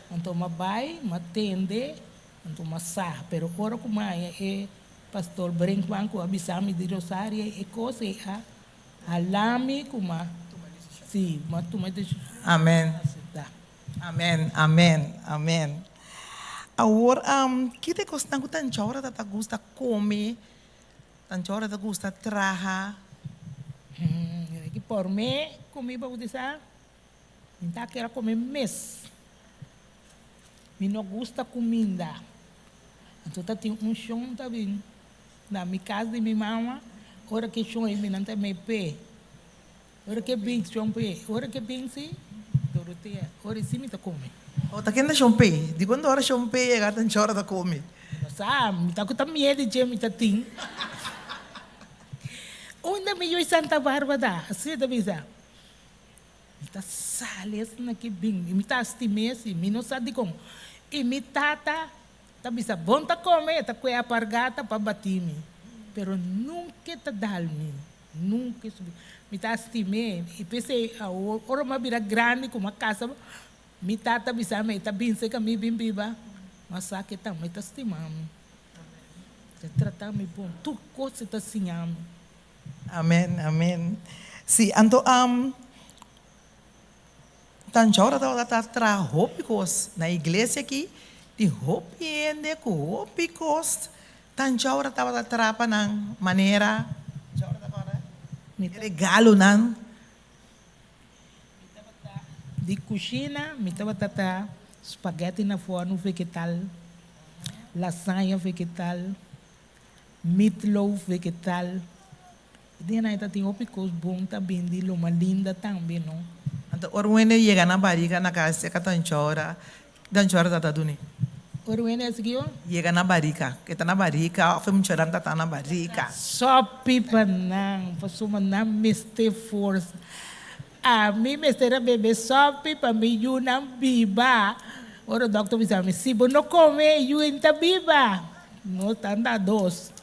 anto mi a bai mi a tende anto mi a sa pero ora ku mi a haña e pastor Brinkman ku a bisa mi di rosario e kos ei a Hala mi ku m'a Sí, m'a tuma e desishon. Amen. Aseptá. Amen, amen, amen. Awor, ki ta e kosnan ku Tanchora ta ta gusta kome, Tanchora ta gusta traha? Ki por me kumi bautisá, mi ta kere kome mes. Mi no gusta kuminda. Anto ta tin un shon ta bin Na mi kas di mi mama, ora ke shon e minan ta mei p'e. Ora ke bin shon p'e, ora ke bin si, Dorotea, ora si mi ta kome. O ta kende shon p'e? Di kuando ora shon p'e yega ta nchora ta kome? No sa, mi ta ku ta miedu dje mi ta tin. Unda mi yui Santa Barbara? Asina ta bisa. Mi ta sali asina ke bin, mi ta stim'é si, mi no sa dikon. I mi tata Ta bisa, Bon ta come, e ta cue apargata pa bati mi, pero nunca e ta dal mi, nunca e subi. Mi ta stim'é, i p'esei awor, ora mi a bira grandi cu mi a casa, mi tata bisa mi, e ta bin cerca mi bin biba, mi a sa cu e tambe ta stima mi. E ta trata mi bon, tur cos e ta siña mi. Amen, amen. Si, anto, Tanchora tabata ta traha hopi kos na iglesia aki, tin hopi hende ku hopi kos Tanchora tabata traha pa nan manera regalonan. Mi tabata di kushina, mi tabata ta spaghetti na forno vegetal, lasaña vegetal, meatloaf vegetal. Den ai ta tin hopi kos bon ta bindi Loma Linda tambe no. Anto ora un hende yega na barika na kas seka Tanchora, Tanchora ta ta duni? Ora un hende hasi kiko? Yega na barika, ke ta na barika of e muchanan ta ta na barika. Sopi pa nan, pasobra nan mester forsa. Ami mester a bebe sopi pa mi yunan biba. Ora dokter bisa mi, si bo no kome e yu ei ta biba. Nos ta anda dos.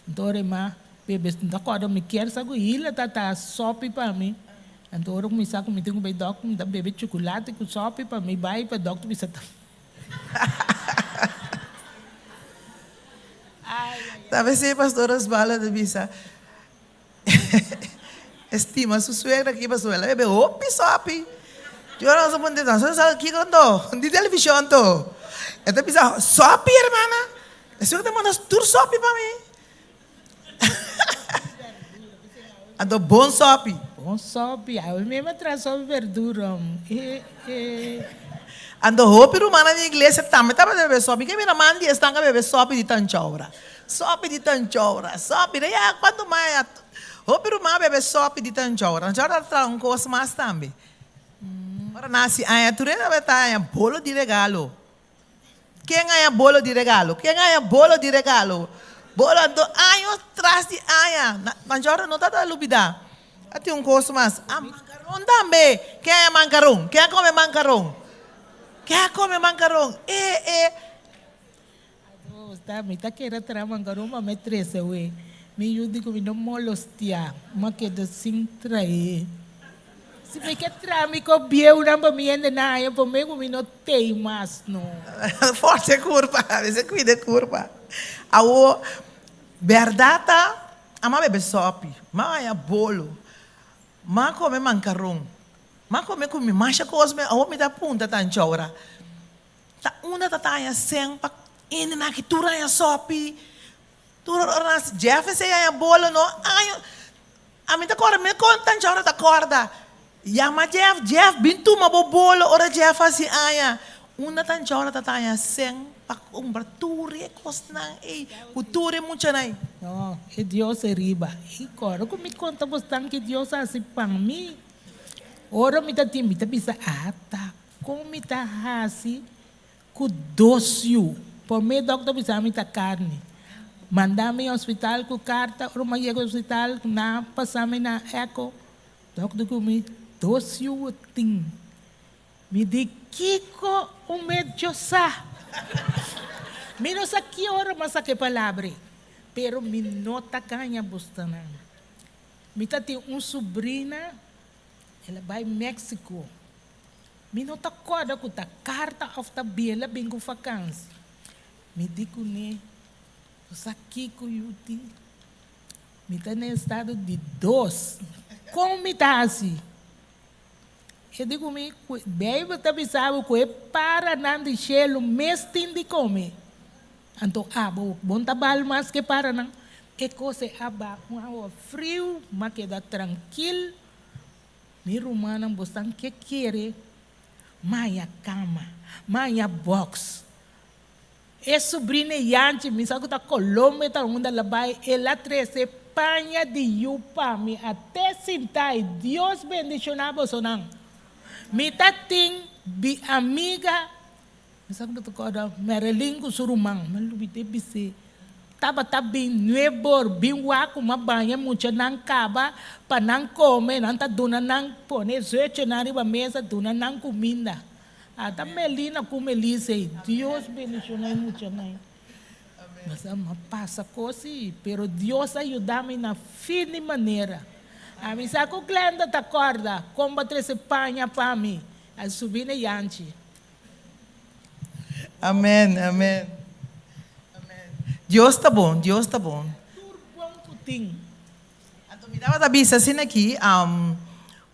Anto ora e ma bebe mi ta kòrda mi kier sa ku Hila ta ta sòpi pa mi. Anto ora ku mi sa ku mi tin ku bai dòkter mi ta bebe chukulati ku sòpi pa mi bai pa dòkter bisa ta. Ta besi pastor Osvaldo ta bisa e stima su suegra aki pasobra el a bebe hopi sòpi. Yo nos a puntra nos a sa kiko anto di televishon anto. E ta bisa sòpi hermana. E suegra ta manda tur sòpi pa mi. Anto bon sòpi. Bon sòpi, awe mi a traha sòpi berdura. E, e. Anto hopi rumannan di iglesia tambe tabata bebe sòpi. Ke mira man di esnan a bebe sòpi di Tanchaura. Sòpi di Tanchaura, sòpi. Ya kuantu mas ya hopi ruman a bebe sòpi di Tanchaura. Tanchaura ta traha un kos mas tambe. Ora nan hasi aña tur e tabata haña bolo di regalo. Ken haña bolo di regalo? Ken haña bolo di regalo? Bolo anto año tras di aña. Manjorda no ta lubida. A tin un kos mas. Ah, mankaron tambe. Ken haña mankaron? Ken a kome mankaron? Ken a kome mankaron? E, e. Ata, mi ta kere traha mankaron pa mi trese awe. Mi yu di ku mi no molostia. Mi a keda sin trae. Si mi ke traha mi ko bieunan pa mi hende nan haña promé ku mi no tei mas no. Forsa e kurpa, mester kuida e kurpa. Awor, bèrdat ta, a bebe sòpi, m'a haña bolo, m'a kome mankaron, m'a kome ku mi masha kos, awor mi ta punta tanchi ora, ta unda ta ta haña sèn pa hendenan aki tur haña sòpi, tur ora nan Jeff esei haña bolo no, aña. Ami ta kòrda, mi kon tanchi ora ta kòrda. Yama Jeff, Jeff, bin tuma bo bolo ora Jeff hasi aña. Unda tanchi ora ta taña sèn pa kumpra tur e kosnan ei ku tur e muchanan ei. No, e Dios e riba. I kòrda ku mi konta bosnan ki Dios a hasi pa mi. Ora mi ta tin, mi ta bisa, Ata, kon mi ta hasi Ku dos yu. Promé dòkter bisa mi ta karni. Manda mi hospital ku karta. Ora mi a yega hospital nan a pasa mi na echo. Dòkter ku mi dos yu bo tin. Mi di kiko un medio sa. Mi no sa ki ora mi a saka e palabra ei. Pero mi no ta gaña bostanan. Mi ta tin un subrina el a bai Mexico. Mi no ta kòrda ku ta karta òf ta biel a bin ku fakansi. Mi di kuné, Bo sa kiko Yuti? Mi ta na estado di dos. Kon mi ta hasi? E di ku mi, Beibel ta bisa bo ku e paranan di shelu mes tin di kome. Anto abo, bo no ta bal mas ku e paranan? E kos ei a baha un awa friu, m'a keda trankil. Mi rumannan bosnan ke kere maya kama, maya box. E subrina Yanchi, mi sa ku ta Colombia ta unda el a bai, el a trese paña di yu pa mi a te sinta i Dios bendiciona bosonan. Mi ta tin bi amiga Mi sa ku ta kòrda Marilyn ku su ruman, mi lubid'é bis'é, tabata bin nuebor bin wak ku m'a baña muchanan kaba pa nan kome, nan ta duna nan pone zeuchenan riba mesa duna nan kuminda. Ata Melina ku Melisa ei, Dios bendishoná e muchanan ei. Mas a m'a pasa kos ei, pero Dios a yuda mi na fin di manera. Ami sa ku Glenda ta kòrda kon bo a trese paña pa mi, a subi na Yanchi. Amen, amen. Amen. Dios ta bon, Dios ta bon. Tur bon ku tin. Anto mi tabata bisa asina aki, um,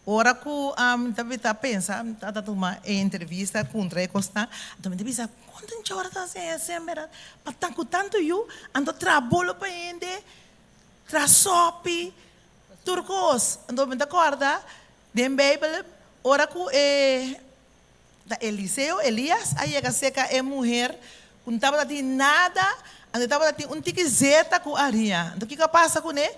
ora ku um, mi ta pensa, mi ta tuma e entrevista kontra e kosnan, anto mi ta bisa, kon ta ora ta hasi esei berdad? Pa tan ku tantu yu, anto traha bolo pa hende, traha sopi, tur kos. Anto mi ta kòrda den Beibel, ora ku e Ta Eliseo, Elias, a yega serka e muher ku no tabata tin nada, anto e tabata tin un tiki zeta ku haria. Anto kiko a pasa kuné?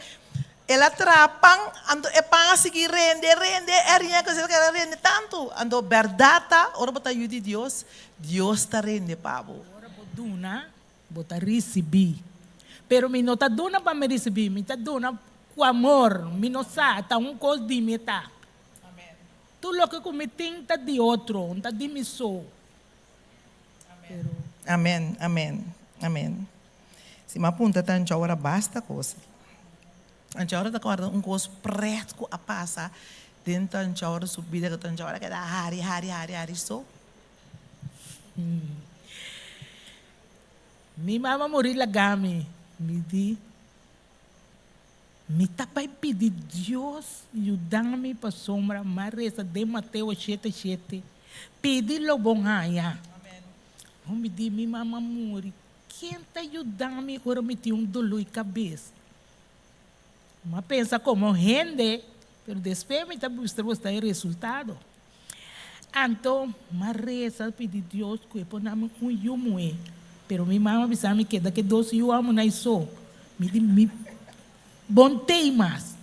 El a traha pan, anto e pan a sigui rende, rende, e haria ku e zeta a rende tantu. Anto bèrdat ta, ora bo ta yu di Dios, Dios ta rende pa bo. Ora bo duna, bo ta risibí. Pero mi no ta duna pa mi risibí, mi ta duna ku amor. Mi no sa, ta un kos di mi e ta. Tur loke ku mi tin ta di otro, no ta di mi so. Pero. Amen, amen, amen. Si mi a punta ta ancha ora basta kos. Ancha ora ta kòrda un kos prèt ku a pasa den ta ancha ora su bida ku ta ancha ora keda hari, hari, hari, hari so. Mi mama muri laga mi, mi di. Mi ta bai pidi Dios yuda mi pasobra m'a resa den Mateo shete shete, Pidi lo bo haña. Bo mi di mi mama muri, ken ta yuda mi ora mi tin un doló i kabes? Mi a pensa komo hende, pero despues mi ta mustra boso e resultado. Anto mi a resa pidi Dios ku e por na mi un yu muhé. Pero mi mama a bisa mi keda ke dos yu amo na iso. Mi di mi bon tei mas.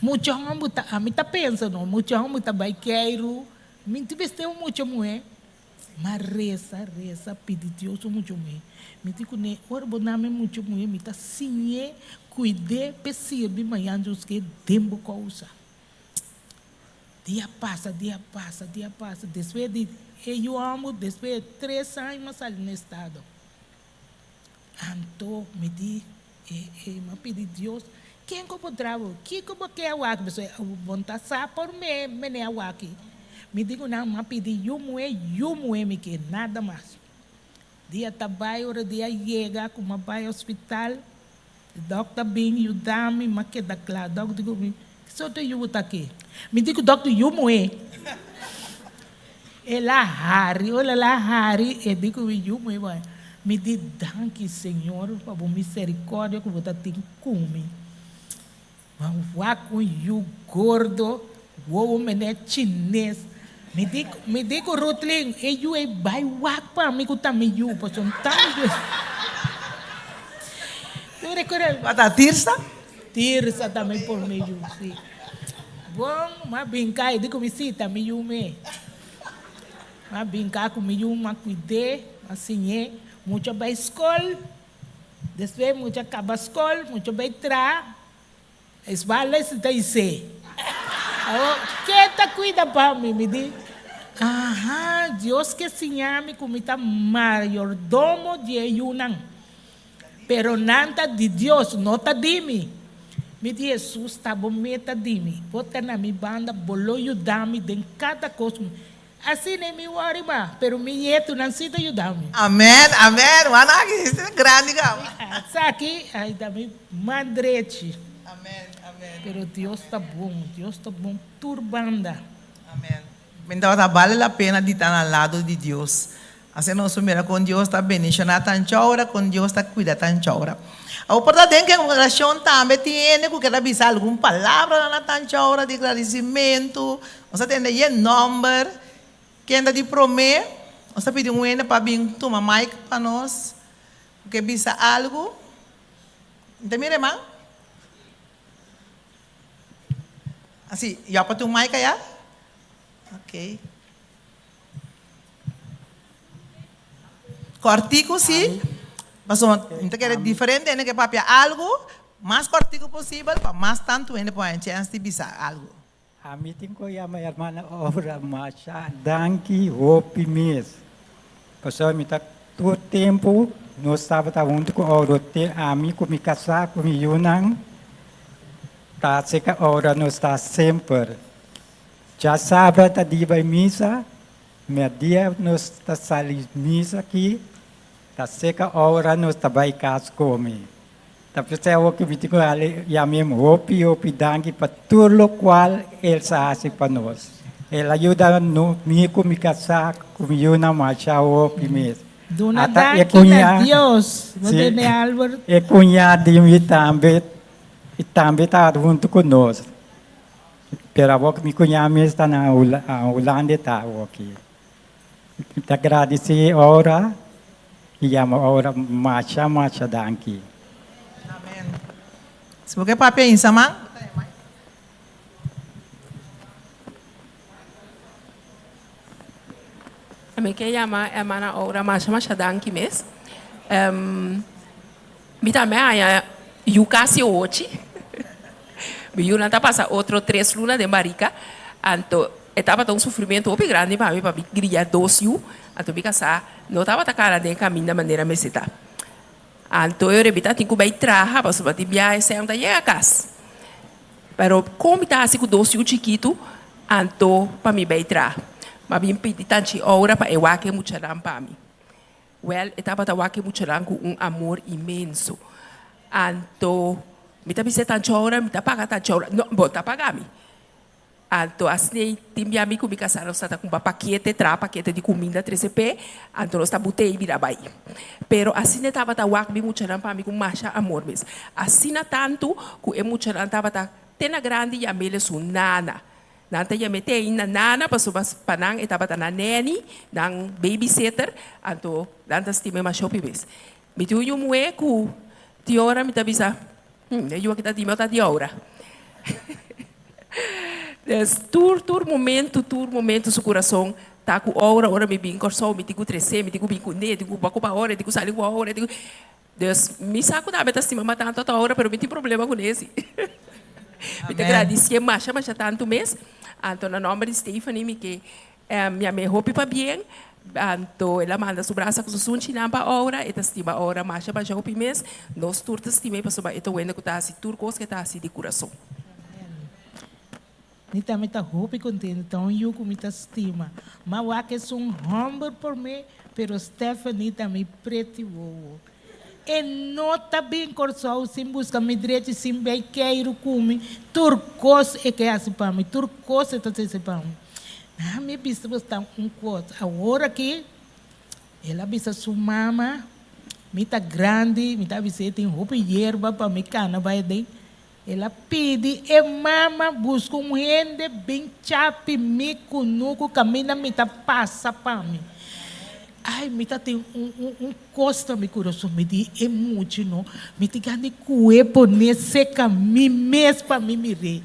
Mucha homber ta, ami ta pensa no, mucha homber ta bai keiru, mi tin mester un mucha muhé. M'a resa, resa, pidi Dios un mucha muhé. Mi di kuné, ora bo na mi mucha muhé, mi ta siñ'é, kuid'é p'e sirbi mañan Dios ke den bo kousa. Dia pasa, dia pasa, dia pasa, despues di e yu hòmber, despues di tres aña m'a sali na estado. Anto mi di, e, e, m'a pidi Dios, ken ku por traha bo? Kiko bo ke awaki? Pasobra bo no ta sa por me mene awaki. Mi di ku nan, m'a pidi yu muhé, yu muhé mi ke, nada mas. Dia ta bai, ora dia yega ku m'a bai hospital, e dòkter bin yuda mi, m'a keda kla. Dòkter di ku mi, ki sorto yu bo ta ke? Mi di ku dòkter, yu muhé. El a hari, ora el a hari, e di ku mi yu muy bon. Mi di, Danki, Señor, pa bo misericordia ku bo ta tin ku mi. Bo wak un yu gordo, wowo mene chines. Mi di, mi di ku Rutlin, e yu ei bai wak pa mi ku ta mi yu, pasobra ta mi yu. Tu recorda? Bo ta Tirsa? Tirsa ta mi prome yu, si. Bon, m'a brinká, e di ku mi, Si, ta mi yu me. M'a brinká ku mi yu, m'a kuid'é, m'a siñ'é. Mucha bai skol, despues mucha kaba skol, mucha bai traha, es bala e si ta is'é. Awor, ke ta kuida pa mi? Mi di, Aha, Dios ke siña mi ku mi ta mayordomo di e yunan. Pero nan ta di Dios, no ta di mi. Mi di Hesus, ta bo meta di mi. Bo ta na mi banda, bo lo yuda mi den kada kos ku mi. Asina e mi wòri ma, pero mi nietunan si ta yuda mi. Amen, amen. Wan aki hende grandi kaba. Esaki ai ta mi man drechi. Amen, amen. Pero Dios ta bon, Dios ta bon tur banda. Amen. Mi tabata bale la pena di ta na lado di Dios. Asina nos por mira kon Dios ta bendishoná tanchora, kon Dios ta kuida tanchora. Awor por ta den ke kongregashon tambe tin hende ku keda bisa algun palabra na tanchora di gradisimentu. Nos ta tende yen nòmber. Ken ta di promé? Nos ta pidi un hende pa bin tuma mic pa nos ku ke bisa algu. Mi ta mira e man. Asi, ya pa tuma mic aya? Ok. Kòrtiku si, pasobra mi ta kere diferente hende ke papia algu, mas kòrtiku posibel pa mas tantu hende por haña chèns di bisa algu. Ami tin ku yama hermana Aura masha danki hopi mes. Pasobra mi ta tur tempu nos tabata huntu ku Aura te ami ku mi kasá ku mi yunan ta seka Aura nos ta semper. Djasabra ta di bai misa, merdia nos ta sali misa aki, ta seka ora nos ta bai kas kome. Ta p'esei awor ku mi tin ku hali yam'em hopi hopi danki pa tur lokual el sa hasi pa nos. El a yuda no mi ku mi kasá ku mi yunan masha hopi mes. Duna Ata e danki na kuñá, Dios, bo si, tende Albert? e kuñá di mi tambe, tambe ta huntu ku nos. Pero awor ku mi kuñá mes ta na Hulanda e ta awor aki. Mi ta gradisí ora i yama ora masha masha danki. Amen. Si bo ke papia insa man. Mi ke yama hermana Aura masha masha danki mes. Mi tambe a haña yu kasi ochi. Mi yunan ta pasa otro tres luna den barika. Anto e tabata un sufrimentu hopi grandi pa mi pa mi kria dos yu. Anto mi kasá no tabata kara den e kaminda manera mester ta. Anto e ora mi tatin ku bai traha pasobra tin biaha esei ta yega kas. Pero kon mi ta hasi ku dos yu chikitu anto pa mi bai traha? Mi a bin pidi tanchi ora pa e wak e muchanan pa mi. Wèl, e tabata wak e muchanan ku un amor inmenso. Anto mi ta bis'é tanchi ora, mi ta paga tanchi ora. No, bo ta paga mi. Anto asina tin bia mi ku mi kasá nos ta ta kumpra pakete, traha pakete di kuminda trese p'e, anto nos ta but'e i bira bai. Pero asina e tabata wak mi muchanan pa mi ku masha amor mes. Asina tantu ku e muchanan tabata te na grandi yam'el su nana. Nan ta yam'é te ainda nana pasobra pa nan e tabata nan neni, nan babysitter, anto nan ta stim'é masha hopi bes. Mi tin un yu muhé ku tin ora mi ta bisa, Hm, e yu aki ta di mi o ta di ora? Dus tur, tur momento, tur momento su kurason ta ku ora, ora mi bin Kòrsou mi tin ku tres'é, mi tin ku bin kuné, tin ku ba ku ba ora, tin ku sali ku ora, tin ku. Dus mi sa ku tambe ta stima mi tantu ata ora, pero mi tin problema kuné si. Mi ta gradisié masha masha tantu mes. Anto na nòmber di Stephanie mi ke Yam'é hopi pabien. Anto el a manda su brasa ku su sunchinan pa Aura. E ta stima Aura masha masha hopi mes. Nos tur ta stim'é pasobra e ta wende ku ta hasi tur kos ku e ta hasi di kurason. Mi tambe ta hopi kontento. Ta un yu ku mi ta stima. Ma wak esun hòmber por mi, pero Stephanie ta mi preti wowo. E no ta bin Kòrsou sin buska mi drechi, sin bay keiru ku mi. Tur kos e ke hasi pa mi, tur kos e ta hasi pa mi. Na mi bisa bo sta un kos, awor aki el a bisa su mama, mi ta grandi, mi ta bis'é tin hopi yerba pa mi kana bai aden. El a pidi e mama buska un hende bin chapi mi kunuku kaminda mi ta pasa pa mi. Ai, mi ta tin un un un kos na mi kurason, mi di e muchi no, mi tin gana di ku'é pone seka mi mes pa mi mir'é.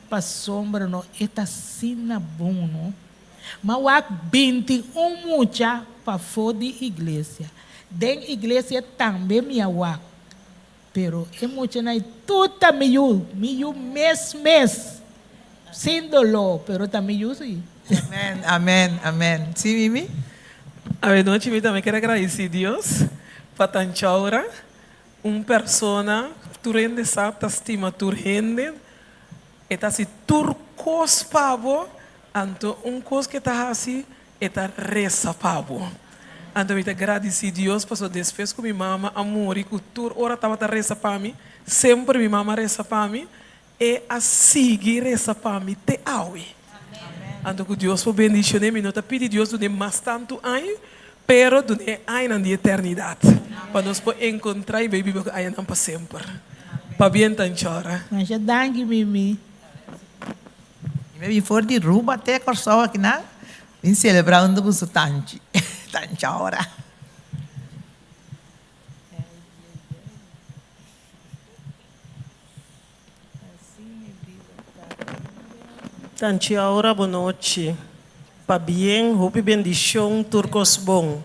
Pasobra no, e ta asina bon no. Ma wak 21 mucha pafó di iglesia. Den iglesia tambe mi a wak. Pero e muchanan ei tur ta mi yu, mi yu mes mes, sin doló, pero ta mi yu si. Amen, amen, amen. Si, Mimi? Awenochi mi tambe kier a gradisi Dios pa Tanchaura, un persona tur hende sa ta stima tur hende, e ta hasi tur kos pa bo, anto un kos ke ta hasi E ta resa pa bo. Anto mi ta gradisí Dios pasobra despues ku mi mama a muri ku tur ora tabata resa pa mi, semper mi mama a resa pa mi, e a sigui resa pa mi te awe. Anto ku Dios por bendishoné mi no ta pidi Dios dun'é mas tantu aña, pero dun'é e añanan di eternidat pa nos por enkontrá i bai biba ku añanan pa semper. Pabien Tanchora. Masha danki Mimi. Mi a bin for di Ruba te Kòrsou akinan bin selebrá huntu ku su tanchi, Tanchaura. Tanchiaura bonochi. Pabien hopi bendishon tur kos bon.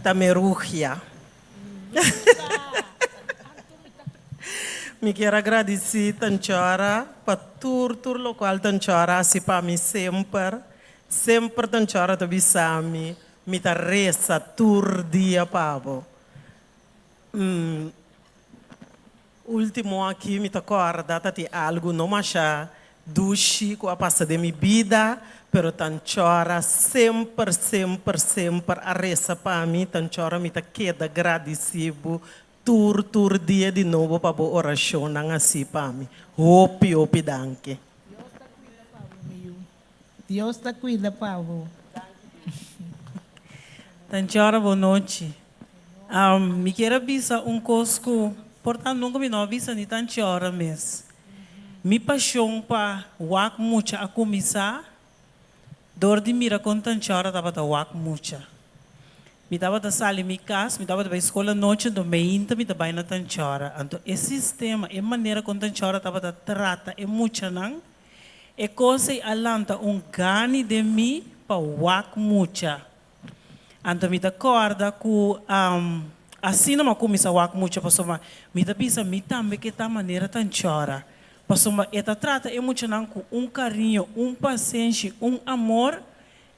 Ta Merugia. Mi kier a gradici Tanchora pa tur tur locual Tanchora a haci pa mi semper. Semper Tanchora ta bisa mi, mi ta reza tur dia pa bo. Ultimo aki mi ta corda ta tin algo no masha dushi cu a pasa den mi bida, pero Tanchora semper, semper, semper a reza pa mi. Tanchora mi ta keda gradici bo tur, tur dia di nobo pa bo oracionnan haci pa mi. Hopi, hopi danki. Dios ta cuida pa bo. Tanchora bo nochi. Mi kier a bisa un kos ku por ta nunka mi no a bisa ni Tanchora mes. Mi pashon pa wak mucha a kuminsá dor di mira kon Tanchora tabata wak mucha. Mi tabata sali mi kas, mi tabata bai skol anochi anto meinta mi ta bai na Tanchora. Anto e sistema, e manera kon Tanchora tabata trata e muchanan, E kos ei a lanta un gani den mi pa wak mucha. Anto mi ta kòrda ku asina mi a kuminsá wak mucha pasobra mi ta bisa mi tambe ke ta manera ta nchòra. Pasobra e ta trata e muchanan ku un kariño, un pasenshi, un amor.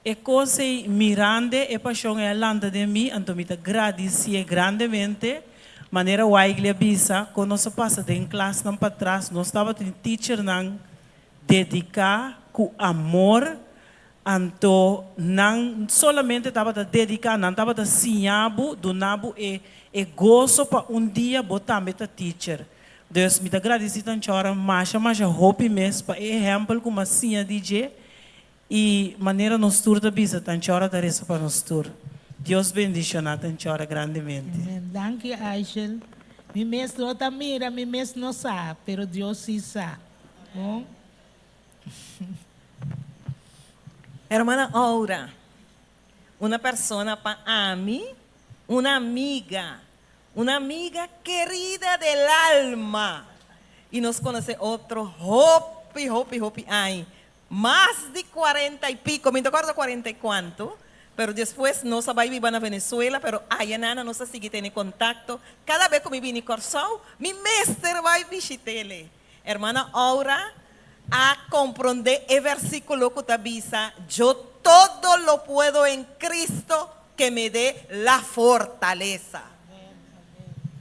E kos ei mirande e pashon ei a lanta den mi, anto mi ta gradisié grandemente. Manera Waigli a bisa, kon nos a pasa den klasnan patras, nos tabatin teachernan dediká ku amor, anto nan solamente tabata dediká, nan tabata siña bo, duna bo e e goso pa un dia bo tambe ta teacher. Dus mi ta gradisí Tanchora masha masha hopi mes pa e ehèmpel ku mi a siña di dje i manera nos tur ta bisa Tanchora ta resa pa nos tur. Dios bendishoná Tanchora grandemente. Amen. Danki Aishel. Mi mes no ta mira, mi mes no sa, pero Dios sí sa. Bon. Hermana Aura, una persona pa ami, una amiga, una amiga querida del alma. Y nos conoce otro hopi, hopi, hopi aña. Mas di 40 y pico, mi no ta corda 40 y cuanto, pero despues nos a bay biba na Venezuela, pero aya nana nos a sigui tene contacto. Cada vez cu mi bini Corsou, mi mester bay bishitele. Hermana Aura a comprende e versiculo cu ta bisa, Yo todo lo puedo en Cristo que me dé la fortaleza.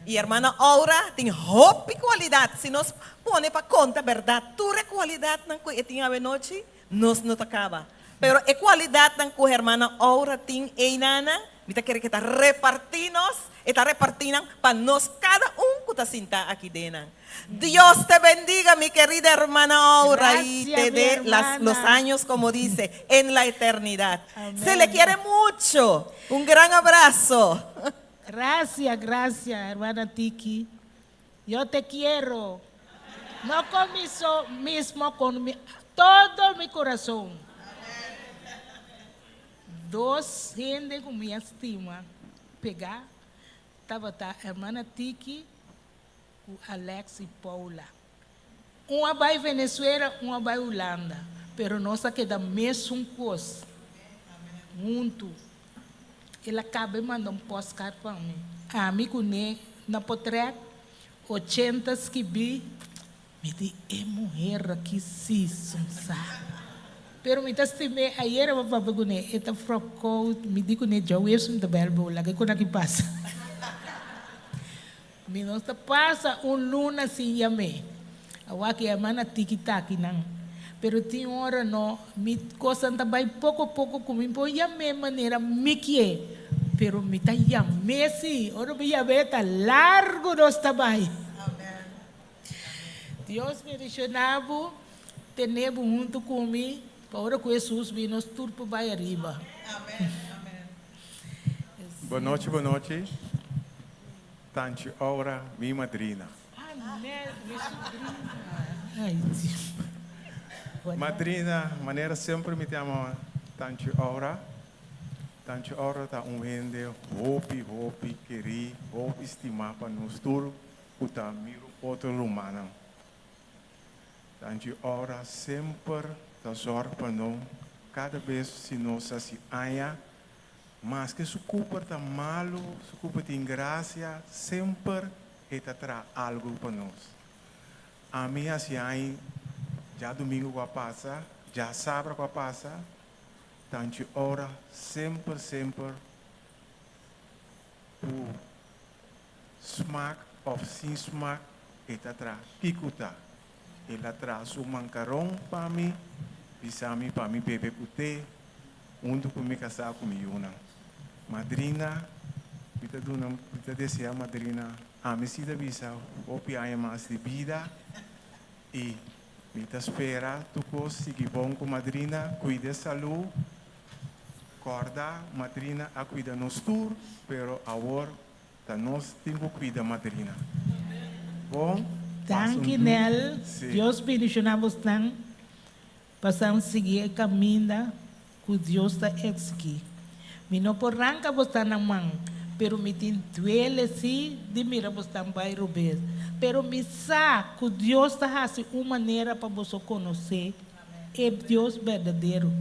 Y hermana Aura tin hopi cualidad. Si nos pone pa conta berdad tur e cualidadnan cu e tin awenochi, nos no ta caba. Pero e cualidadnan cu hermana Aura tin eynana, mi ta kere cu e ta reparti nos, e ta reparti nan pa nos cada un cu ta sinta aki den nan. Dios te bendiga mi querida hermana Aura y Gracias, te mi dé las, los hermana. años como dice en la eternidad. Se le Amén. quiere mucho. Un gran abrazo. Gracias, gracias, hermana Tiki. Yo te quiero. No con mi so- mismo, con mi, todo mi corazón. Dos hende cu mi stima pega, tabata hermana Tiki cu Alex y Paula. Un a bay Venezuela, un a bay Hulanda, pero nos a keda mesun cos. Hunto. El a caba di manda un postcard pa mi. Ami cu ne na potret, 80 skibi, mi di e muher aki si sa. Pero mi ta stim'e ayera mi a papia cu ne, e ta froco, mi di cu ne djaweps mi ta bay al bola, kico na ki pasa? Mi no ta pasa un luna sin yam'é. Awor ki yama na tiki taki nan. Pero tin ora no, mi cosnan ta bay poco poco cu mi por yam'é manera mi kie. Pero mi ta yam'é si. Ora mi yam'é ta largo nos ta bay. Dios bendiciona bo, tene bo hunto cu mi, pa ora cu Jesus bin nos tur por bay ariba. Bon nochi, bon nochi. Tanchi Aura, mi madrina. Madrina, manera semper mi ta yama Tanchi Aura. Tanchi Aura ta un hende hopi, hopi kerí, hopi stimá pa nos tur ku ta mi otro rumannan. Tanchi Aura semper ta zòrg pa nos kada bes si nos hasi aña. Maske su Cooper ta malu, su Cooper tin gracia, semper e ta traha algu pa nos. Ami hasi aña djadumingu ku a pasa, djasabra ku a pasa, tanchi ora semper semper ku smak òf sin smak e ta traha kiko ta. El a traha su mankaron pa mi, bisa mi pa mi bebe ku te. Huntu ku mi kasá ku mi yunan. Madrina, mi ta duna, mi ta deseá madrina, ami si ta bisa hopi aña mas di bida i mi ta spera tur kos sigui bon ku madrina, kuida e salú, kòrda madrina a kuida nos tur, pero awor ta nos tin ku kuida madrina. Bon, pasa un Danki du, Nel, si. Dios bendiciona bosnan. Pasan sigui e kaminda ku Dios ta eksigí. Mi no por ranka bosnan na man, pero mi tin duele sí di mira bosnan bai robes. Pero mi sa ku Dios ta hasi un manera pa boso konosé e Dios berdadero.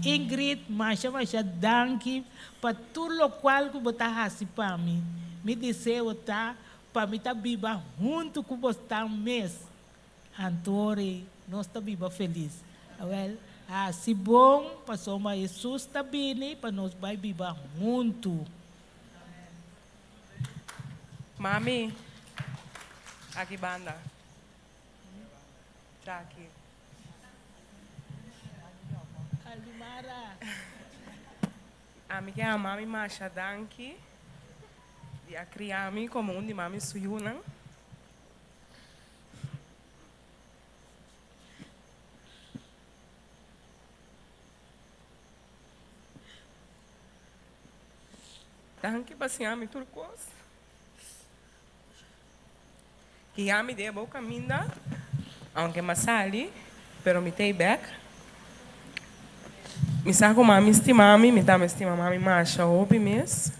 Ingrid, masha masha danki pa tur lokual ku bo ta hasi pa mi. Mi deseo ta pa mi ta biba huntu ku bosnan mes. Antori, nos ta biba felis. Awel, hasi bon, pasobra Hesus ta bini pa nos bai biba huntu. Mami, aki banda. Jackie. Aldimara. Ami ke a mami masha danki di a kria mi komo un di mami su yunan. Danki pa siña mi tur kos. Guia mi den e bo kaminda, aunke m'a sali, pero mi t'ei bèk. Mi sa ku mami stima mi, mi tambe stima mami masha hopi mes.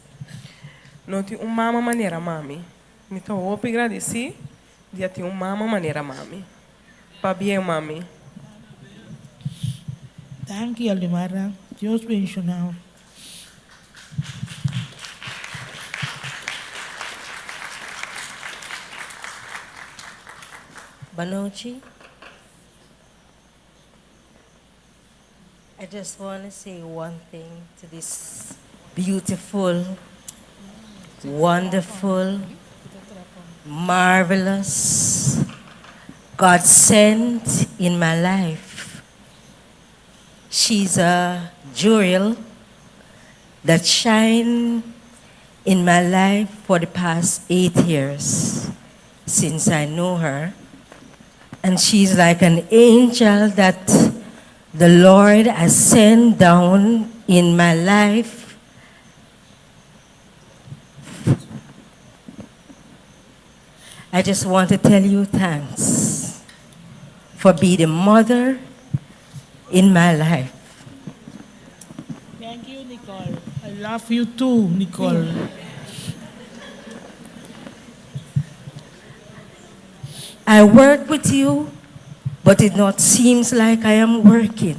No tin un mama manera mami. Mi ta hopi gradisí di a tin un mama manera mami. Pabien mami. Danki Aldemara, Dios benshoná. Banochi. I just want to say one thing to this beautiful, wonderful, marvelous God sent in my life. She's a jewel that shine in my life for the past eight years since I know her. And she's like an angel that the Lord has sent down in my life. I just want to tell you thanks for being the mother in my life. Thank you, Nicole. I love you too, Nicole. I work with you, but it not seems like I am working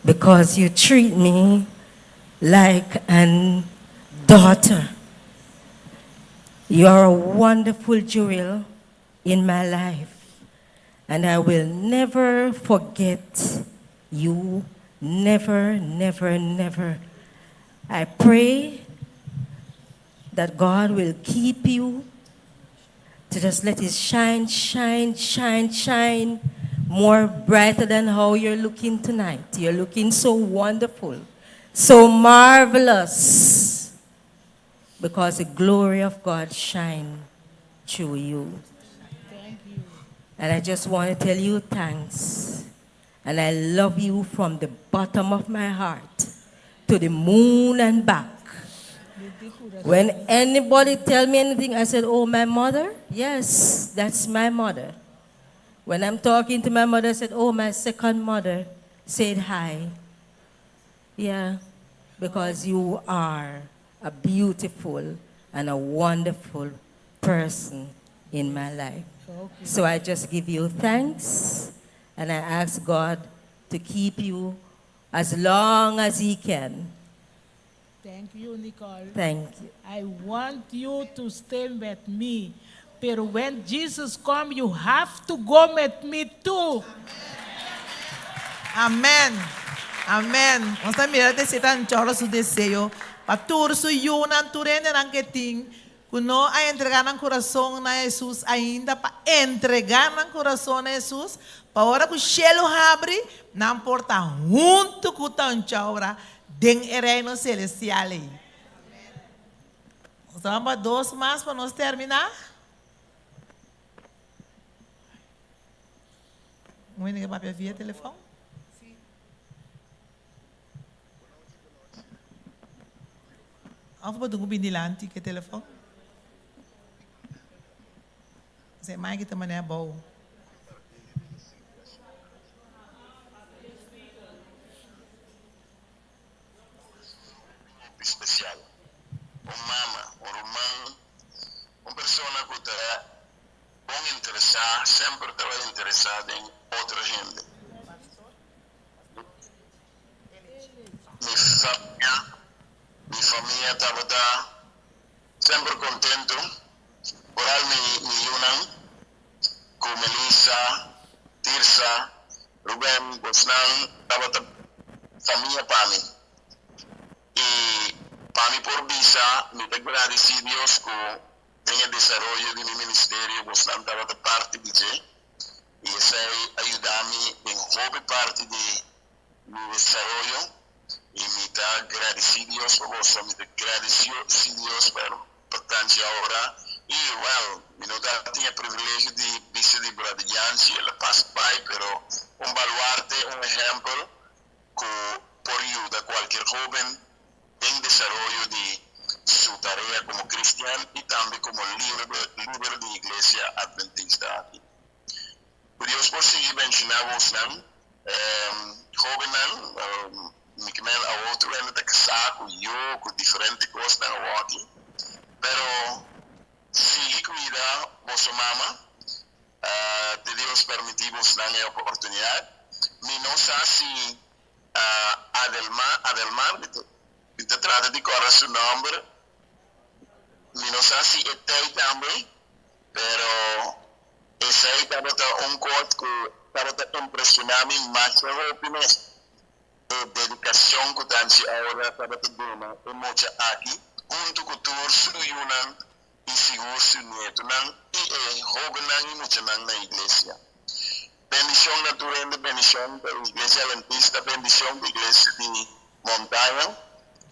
because you treat me like an daughter. You are a wonderful jewel in my life, and I will never forget you. Never, never, never. I pray that God will keep you to just let it shine, shine, shine, shine more brighter than how you're looking tonight. You're looking so wonderful, so marvelous, because the glory of God shine through you. Thank you. And I just want to tell you thanks. And I love you from the bottom of my heart to the moon and back. When anybody tell me anything, I said, "Oh, my mother? Yes, that's my mother." When I'm talking to my mother, I said, "Oh, my second mother said hi." Yeah, because you are a beautiful and a wonderful person in my life. So I just give you thanks and I ask God to keep you as long as He can. Thank you, Nicole. Thank you. I want you to stay with me. Pero when Jesus come, you have to go with me too. Amen. Amen. Nos ta mira te si Tanchi Aura su deseo pa tur su yunan, tur hendenan ke tin ku no a entregá nan kurason na Hesus ainda pa entregá nan kurason na Hesus pa ora ku shelu habri nan por ta huntu ku Tanchi Aura den e Reino Selestial ei. Nos ta ban pa dos mas pa nos terminá. Un hende ke papia via telefòn? Òf bo tin ku bin dilanti ku e telefòn? Esei Mike ta manera abou. Hopi special. Un mama, un ruman, un persona cu ta bon interesa, semper tabata interesa den otro hende. Mi famia, mi famia tabata semper contento, vooral mi mi yunan cu Melissa, Tirsa, Ruben, bosnan tabata famia pa mi. I pa mi por bisa mi ta gradisí Dios ku den e desaroyo di mi ministerio bosnan tabata parti di dje i esei a yuda mi den hopi parti di mi desaroyo i mi ta gradisí Dios pa boso, mi ta gradisí Dios pa Pa tanchi ora y well mi no ta tin e privilegio di bisa di Brother Janchi el a pasa bay pero un baluarte un ehempel cu por yuda cualkier hoben den desaroyo di. bendishoná bosnan, hóbennan, mi ke men awor tur hende ta kasá ku yu, ku diferente kosnan awor aki, pero sigui kuida boso mama, te Dios permití bosnan e oportunidat. Mi no sa si Adelmar, Adelmar, mi ta trata di kòrda su nòmber, mi no sa si e tei tambe, pero esei tabata un kos ku tabata impreshoná mi masha hopi mes, e dedikashon ku Tanchi Aura tabata duna e mucha aki huntu ku tur su yunan i sigur su nietunan i e hóbennan i muchanan na iglesia. Bendishon na tur hende, bendishon pa Iglesia Adventista, bendishon pa Iglesia di Montaña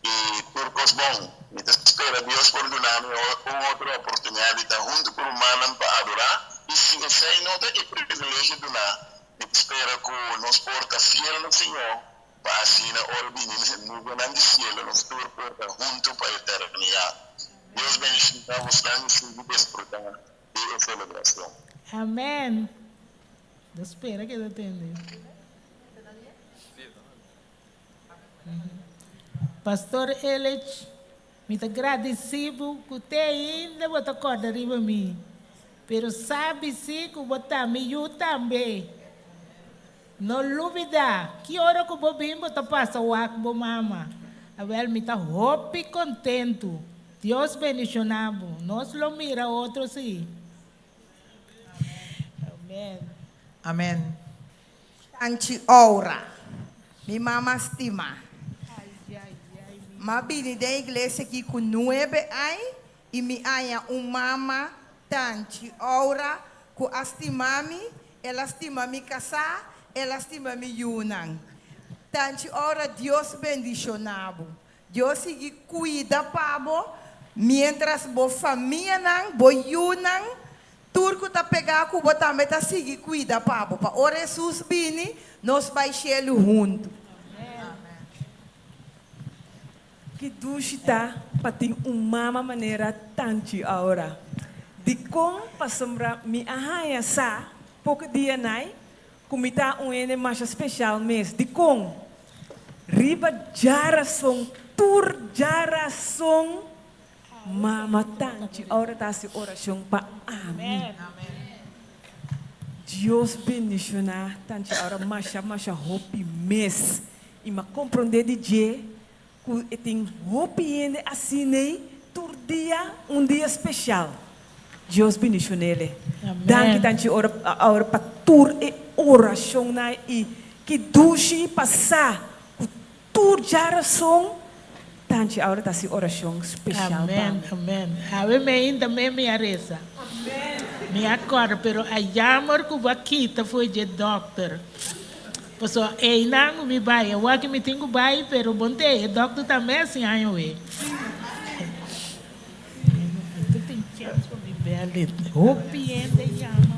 i tur kos bon. Mi ta spera Dios por duna mi un otro oportunidat di ta huntu ku rumannan pa adorá i si esei no ta e privilegio duná, mi ta spera ku nos por ta fiel na Señor pa asina ora bini nubenan di sielo nos tur por ta huntu pa eternidat. Dios bendishoná bosnan i sigui disfrutá di e selebrashon. Amen. Ta spera ke ta tende. Pastor Elich, mi ta gradisí bo ku te ainda bo ta kòrda riba mi. Pero sabi si ku bo ta mi yu tambe. No lubidá, ki ora ku bo bin bo ta pasa wak bo mama. Awèl mi ta hopi kontentu. Dios bendishoná bo. Nos lo mira otro si. Amen. Amen. Tanchi Aura, mi mama stima. M'a bini den iglesia aki ku nuebe ai i mi haña un mama, Tanchi Aura, ku a stima mi, el a stima mi kasá, el a stima mi yunan. Tanchi Aura, Dios bendishoná bo. Dios sigui kuida pa bo miéntras bo famianan, bo yunan, tur ku ta pegá ku bo tambe ta sigui kuida pa bo. Pa ora Hesus bini, nos bai shelu huntu. Ki dushi ta pa tin un mama manera Tanchi Aura. Dikon? Pasobra mi a haña sa poko dia nai Ku mi ta un hende masha speshal mes. Dikon? Riba djarason, tur djarason, Mama Tanchi ora ta hasi orashon pa ami. Dios bendishoná Tanchi Aura masha masha hopi mes. I m'a komprondé di dje ku e tin hopi hende asin'ei tur dia un dia speshal. Dios bendishon'ele. Danki tanchi ora aora pa tur e orashonnan i ki dushi pa sa ku tur djarason tanchi aora ta hasi orashon speshal pa Amen, mi. amen. Awe mi ainda me mi a resa. Mi a kòrda, pero a jammer ku bo a kita fo'i dje dòkter. Pasobra einan ku mi bai, awor ki mi tin ku bai, pero bon te, e dòkter tambe a siña aña wei. Mi ta tin chèns pa mi bèl hopi hende yama.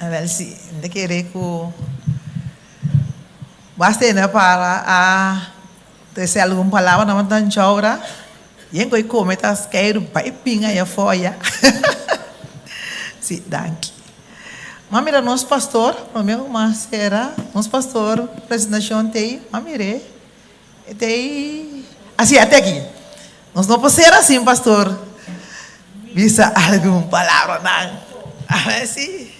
Awel si, mi ta kere ku bo a stende para a trese algun palabra na bo tanchowra. Yen ku e kome ta skeiru bai pinga e afó ya. Si, danki. M'a mira nos pastor, prome ku m'a sera, nos pastor presentashon t'ei, m'a mir'é, e t'ei, asi ate aki. Nos no por sera sin pastor bisa algun palabranan. Amén, si.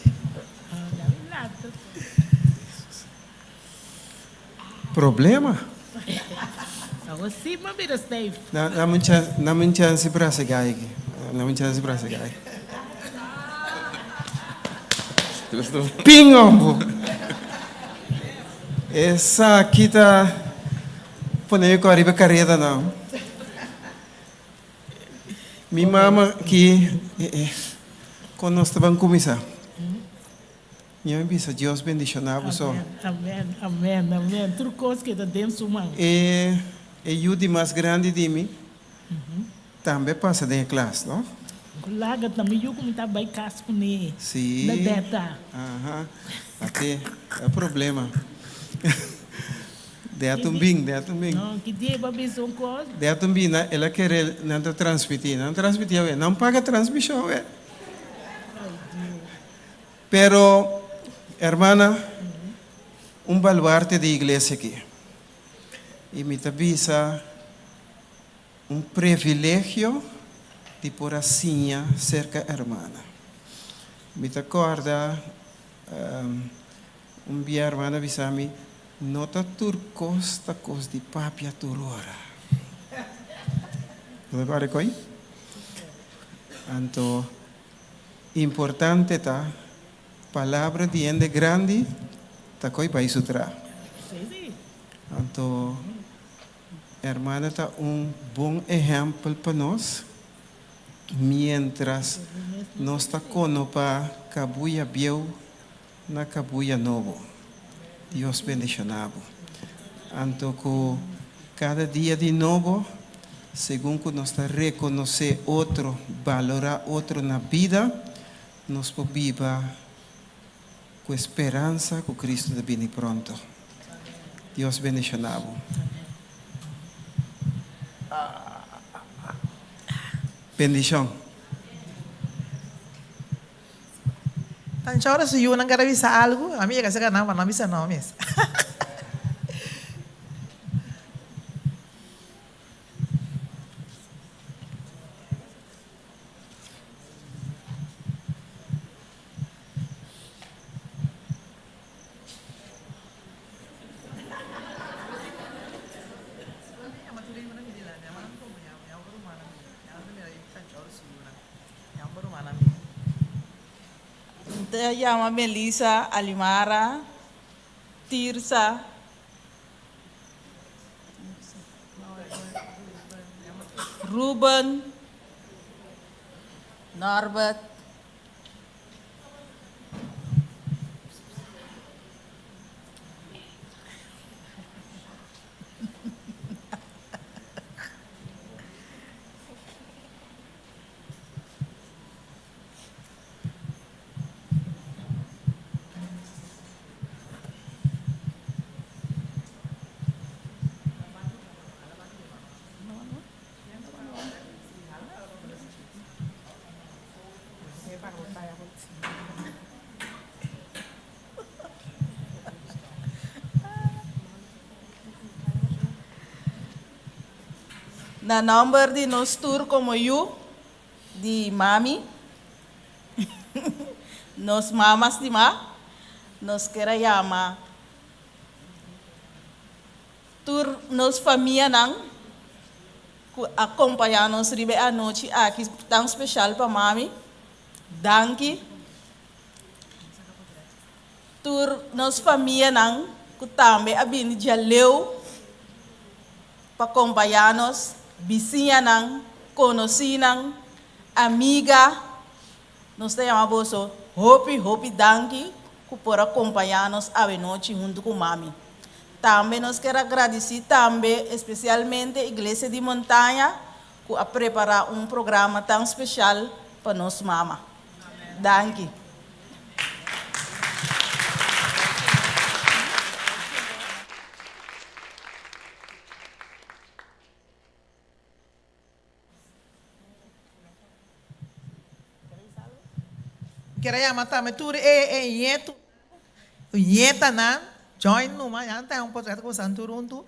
Problema. Awor sí m'a bira stijf. Na, na mi chance, na mi chance brasa gai aki. Na mi chance brasa gai. Ping ombo. Esaki ta pone mi ku ariba kareda now. Mi mama ki, eh, eh, kon nos ta ban kuminsá? Mi a bisa Dios bendiciona bo so. Amen, amen, amen. Tur cos keda den su man. E e yu di mas grandi di mi tambe pasa den e klas, no? Laga ta mi yu ku mi ta bai kas kuné. Si. Na Beta. Aha. Ate e problema. De un bin, de un bin. No, ki dia bo a bisa un kos? De un bin, el a kere nan ta transmiti. Nan transmiti awe. Nan paga transmision awe. Ay Dios. Pero, hermana, un baluarte di iglesia aki. I mi ta bisa un privilegio di por a siña serka hermana. Mi ta kòrda un bia hermana bisa mi, No ta tur kos ta kos di papia tur ora. Bo ta kòrda koi? Anto importante ta palabra di hende grandi ta koi bai su tra. Anto hermana ta un bon ehèmpel pa nos mientras nos ta konopa kabuya bieu na kabuya nobo. Dios bendiciona bo. Anto cu cada dia di nobo, segun cu nos ta reconoce otro, balora otro na bida, nos por biba cu e speransa cu Cristo ta bini pronto. Dios bendiciona bo. Bendicion. Tancha ora su yunan kere bisa algu, ami yega serka nan pa nan bisa no mes. Mi ta yama Melissa Alimara Tirsa. Ruben Norbert. Na nomber di nos tur komo yu di mami, nos mama stimá, nos ker a yama tur nos famianan ku a kompañá nos riba e anochi aki tan speshal pa mami. Danki tur nos famianan ku tambe a bini djaleu pa kompañá nos, bisiñanan, konosínan, amiga, nos ta yama boso hopi hopi danki ku por a kompañá nos awenochi huntu ku mami. Tambe nos ker a gradisí tambe espesialmente Iglesia di Montaña ku a prepará un programa tan speshal pa nos mama. Danki. Kere yama tambe tur e e ñetu, ñetanan join numa, ya nan ta un potret ku bosan tur huntu,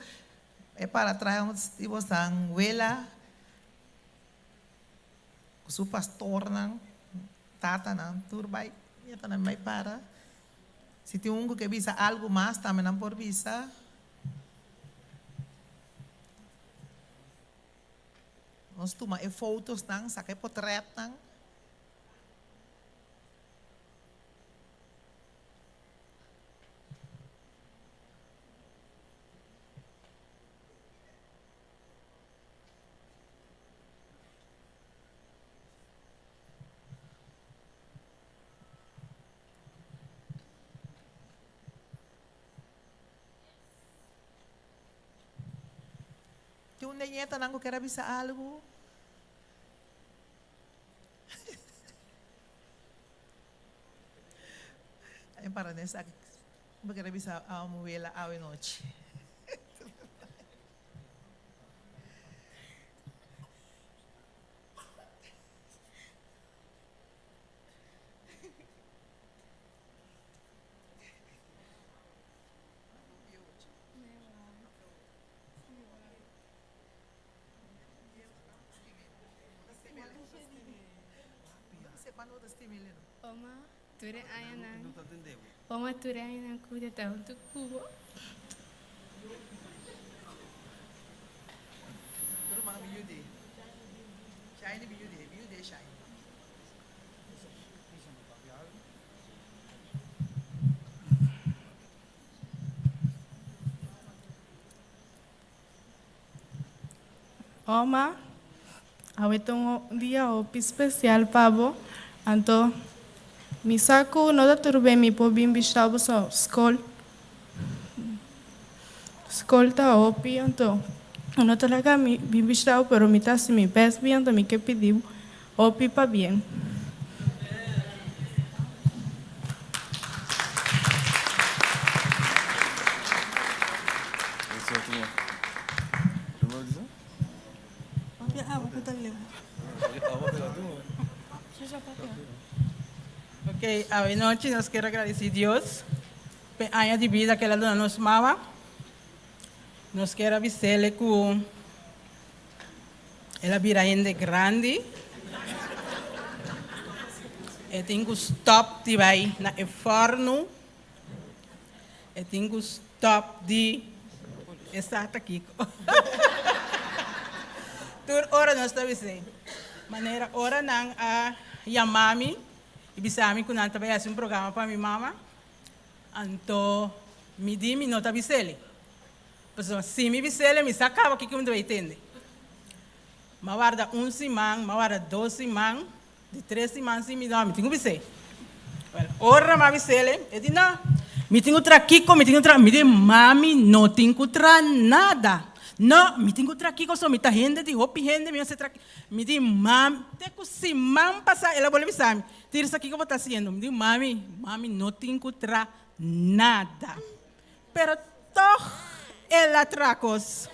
e para trae un di bosan wela ku su pastornan, tatanan, tur bai, ñetanan bai para. Si tin un ku ke bisa algu mas tambe nan por bisa. Nos tuma e fotosnan, saka e potretnan. Tin un neñetanan ku ker a bisa algu? E para den esaki. Bo ker a bisa mi wela awe nochi. Oma, tur e añanan. Oma, tur e añanan ku ta huntu ku bo. Oma, awe ta un dia hopi spesial pa bo, anto mi sa ku no ta tur be mi por bin bishita bo so skol. Skol ta hopi anto no ta laga mi bin bishita bo pero mi ta hasi mi bes bi anto mi ke pidi bo hopi pabien. Ok, awenochi nos kier a gradeci Dios p'e aña di bida k'el a duna nos mama. Nos kier a bis'el ku El a bira hende grandi. E tin ku stòp di bai na e fòrnu. E tin ku stòp di e sa ta kiko. Tur ora nos ta bis'é. Manera ora nan a yama mi i bisa mi ku nan ta bai hasi un programa pa mi mama, anto mi di mi no ta bis'el. Pasobra si mi bis'el, mi sa kaba kiko mi ta bai tende. M'a warda un siman, m'a warda dos siman, di tres siman si mi no, mi tin ku bis'é. Wèl, ora m'a bis'el, e di no, mi tin ku traha kiko, mi tin ku traha. Mi di, mami no tin ku traha nada. No, mi tin ku traha kiko, so mi ta hende di hopi hende, mi mester traha kiko. Mi di, mami, te ku siman pasá el a bolbe bisa mi, Tirsa kiko bo ta hasiendo? Mi di, mami, mami no tin ku traha nada. Pero tog el a tra kos.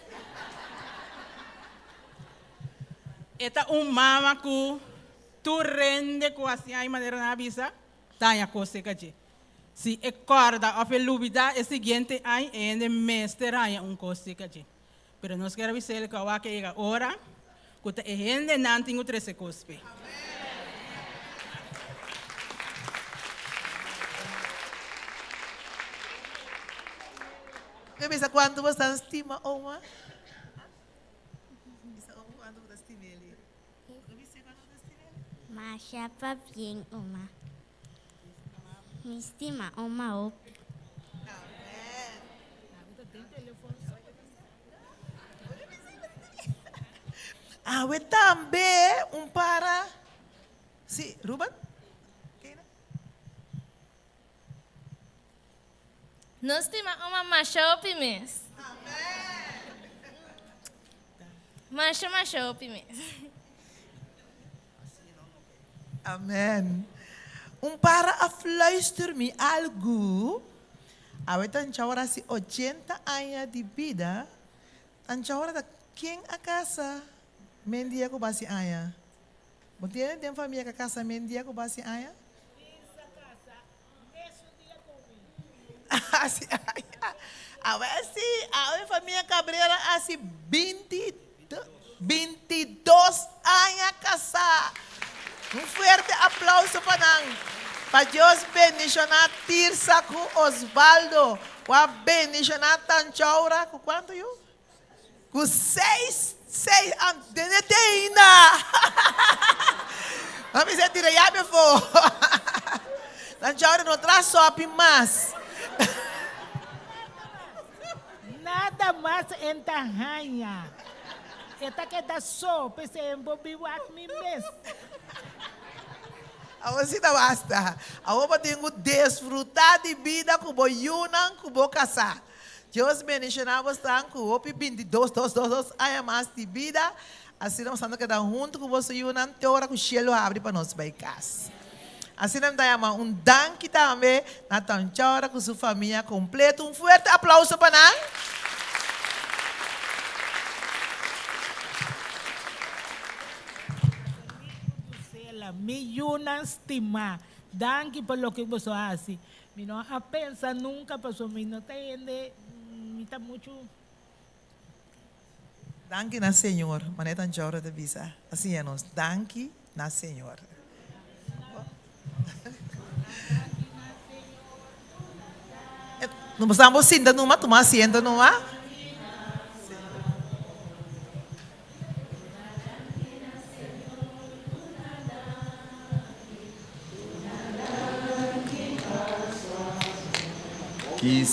E ta un mama ku tur rende ku hasi ai manera nan a bisa, ta haña kos serka dje. Si e kòrda òf e lubidá e siguiente aña e hende mester haña un kos serka dje. Pero nos kier a bisa el ku a wak a yega ora ku ta e hendenan tin ku trese kos p'e. Ke bisa kuantu bo stan stima oma? Bisa oma kuantu bo ta stima eli. Ke bisa kuantu bo ta stima eli? Masha pabien oma. Mi stima oma hopi. Awe tambe un para. Si, Ruben? Nos stima oma masha hopi mes. Masha masha hopi mes. Amen. Un para a fluister mi algu. Awe tancha ora hasi ochenta aña di bida, tancha ora ta ken a kasa mendia ku basi aña? Bo tiene den famia ku a kasa mendia ku basi aña? Hasi aña. Awe si, awe famia Cabrera hasi binti 22 aña kasá. Un fuerte aplauso pa nan. Pa Dios bendishoná Tirsa ku Osvaldo, ku a bendishoná Tanchaura ku kuantu yu? Ku seis, seis, den e te ainda. Nan mester tira yabi afó. Tanchaura no traha sòpi mas. Nada mas en ta haña. E ta keda so, p'esei en bo biwak mi mes. Awor si ta basta. Awor bo tin ku desfrutá di bida ku bo yunan ku bo kasá. Dios bendishoná bosnan ku hopi bintidos dos dos dos aña mas di bida. Asina bosnan ta keda huntu ku boso yunan te ora ku shelu habri pa nos bai kas. Asina mi ta yama un danki tambe na Tanchora ku su famia kompleto. Un fuerte aplauso pa nan. Mi yunan stimá, danki pa loke boso a hasi. Mi no a pensa nunka pasobra mi no ta hende, mi ta muchu. Danki na Señor, manera Tanchora ta bisa, a siña nos, danki na Señor. Nos ta sinta numa, tuma asiento numa. Ki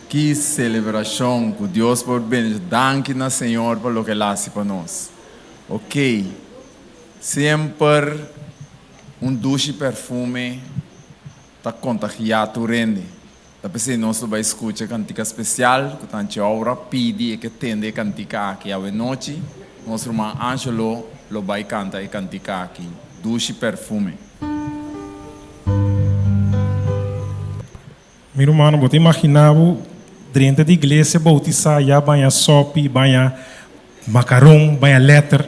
ki selebrashon ku Dios por bendishon. Danki na Señor pa loke el hasi pa nos. Ok, semper un dushi perfume ta kontagiá tur hende. Ta p'esei nos lo bai skucha e kantika spesial ku Tanchi Aura pidi e ke tende e kantika aki awenochi. Nos ruman Angelo lo bai kanta e kantika aki, Dushi Perfume. Mi rumannan, bo ta imaginá bo drenta di iglesia boutisá ya baña sòpi, baña makaron, baña lèter?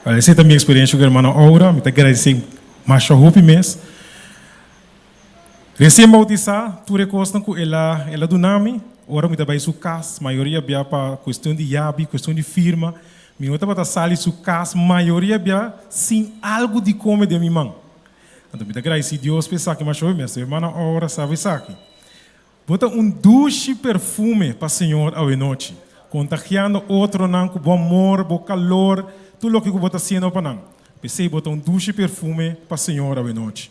Wèl, esei ta mi eksperensha ku hermana Aura. Mi ta gradisé masha hopi mes. Resien boutisá, tur e kosnan ku el a el a duna mi, ora mi ta bai su kas, mayoria bia pa kuestion di yabi, kuestion di firma, mi no tabata sali su kas mayoria bia sin algu di kome den mi man. Anto mi ta gradisí Dios pa esaki masha hopi mes. Hermana Aura sabi esaki. Bo ta un dushi perfume pa Señor awenochi, kontagiando otronan ku bo amor, bo kalor, tur loke ku bo ta hasiendo pa nan. P'esei bo ta un dushi perfume pa Señor awenochi.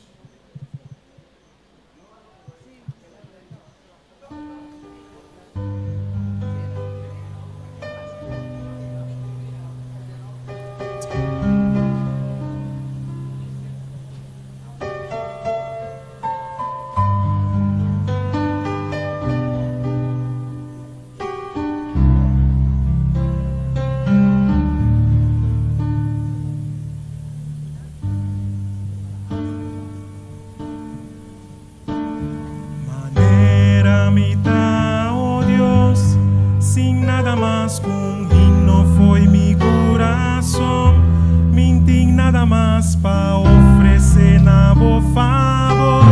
Manera mi ta, oh Dios, sin nada mas ku un himno fo'i mi kurason. Mi n'tin nada mas pa ofresé na bo fabor.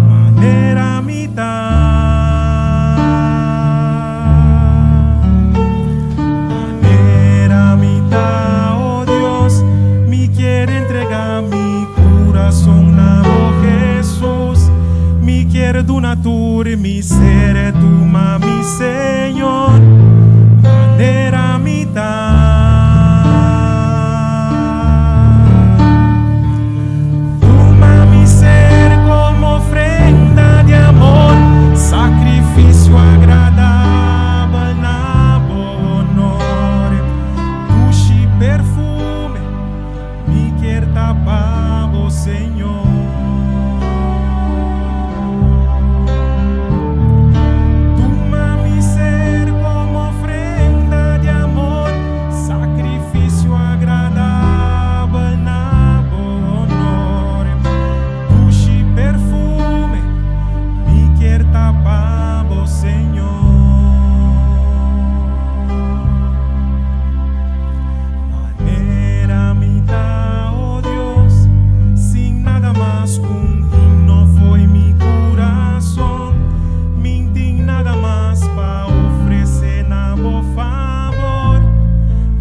Manera mi ta. Manera mi ta, oh Dios, mi kier entrega mi kurason na bo Jesus. Mi kier duna tur mi ser, tuma mi Señor, manera mi ta. Tuma mi ser como ofrenda di amor, sacrificio agradabel na bo honor. Dushi perfume mi kier ta pa bo, Señor. Tuma mi ser como ofrenda di amor, sacrificio agradabel na bo honor. Dushi perfume mi kier ta pa bo, Señor. Manera mi ta, oh Dios, sin nada mas ku un himno fo'i mi kurason. Mi n'tin nada mas pa ofresé na bo fabor.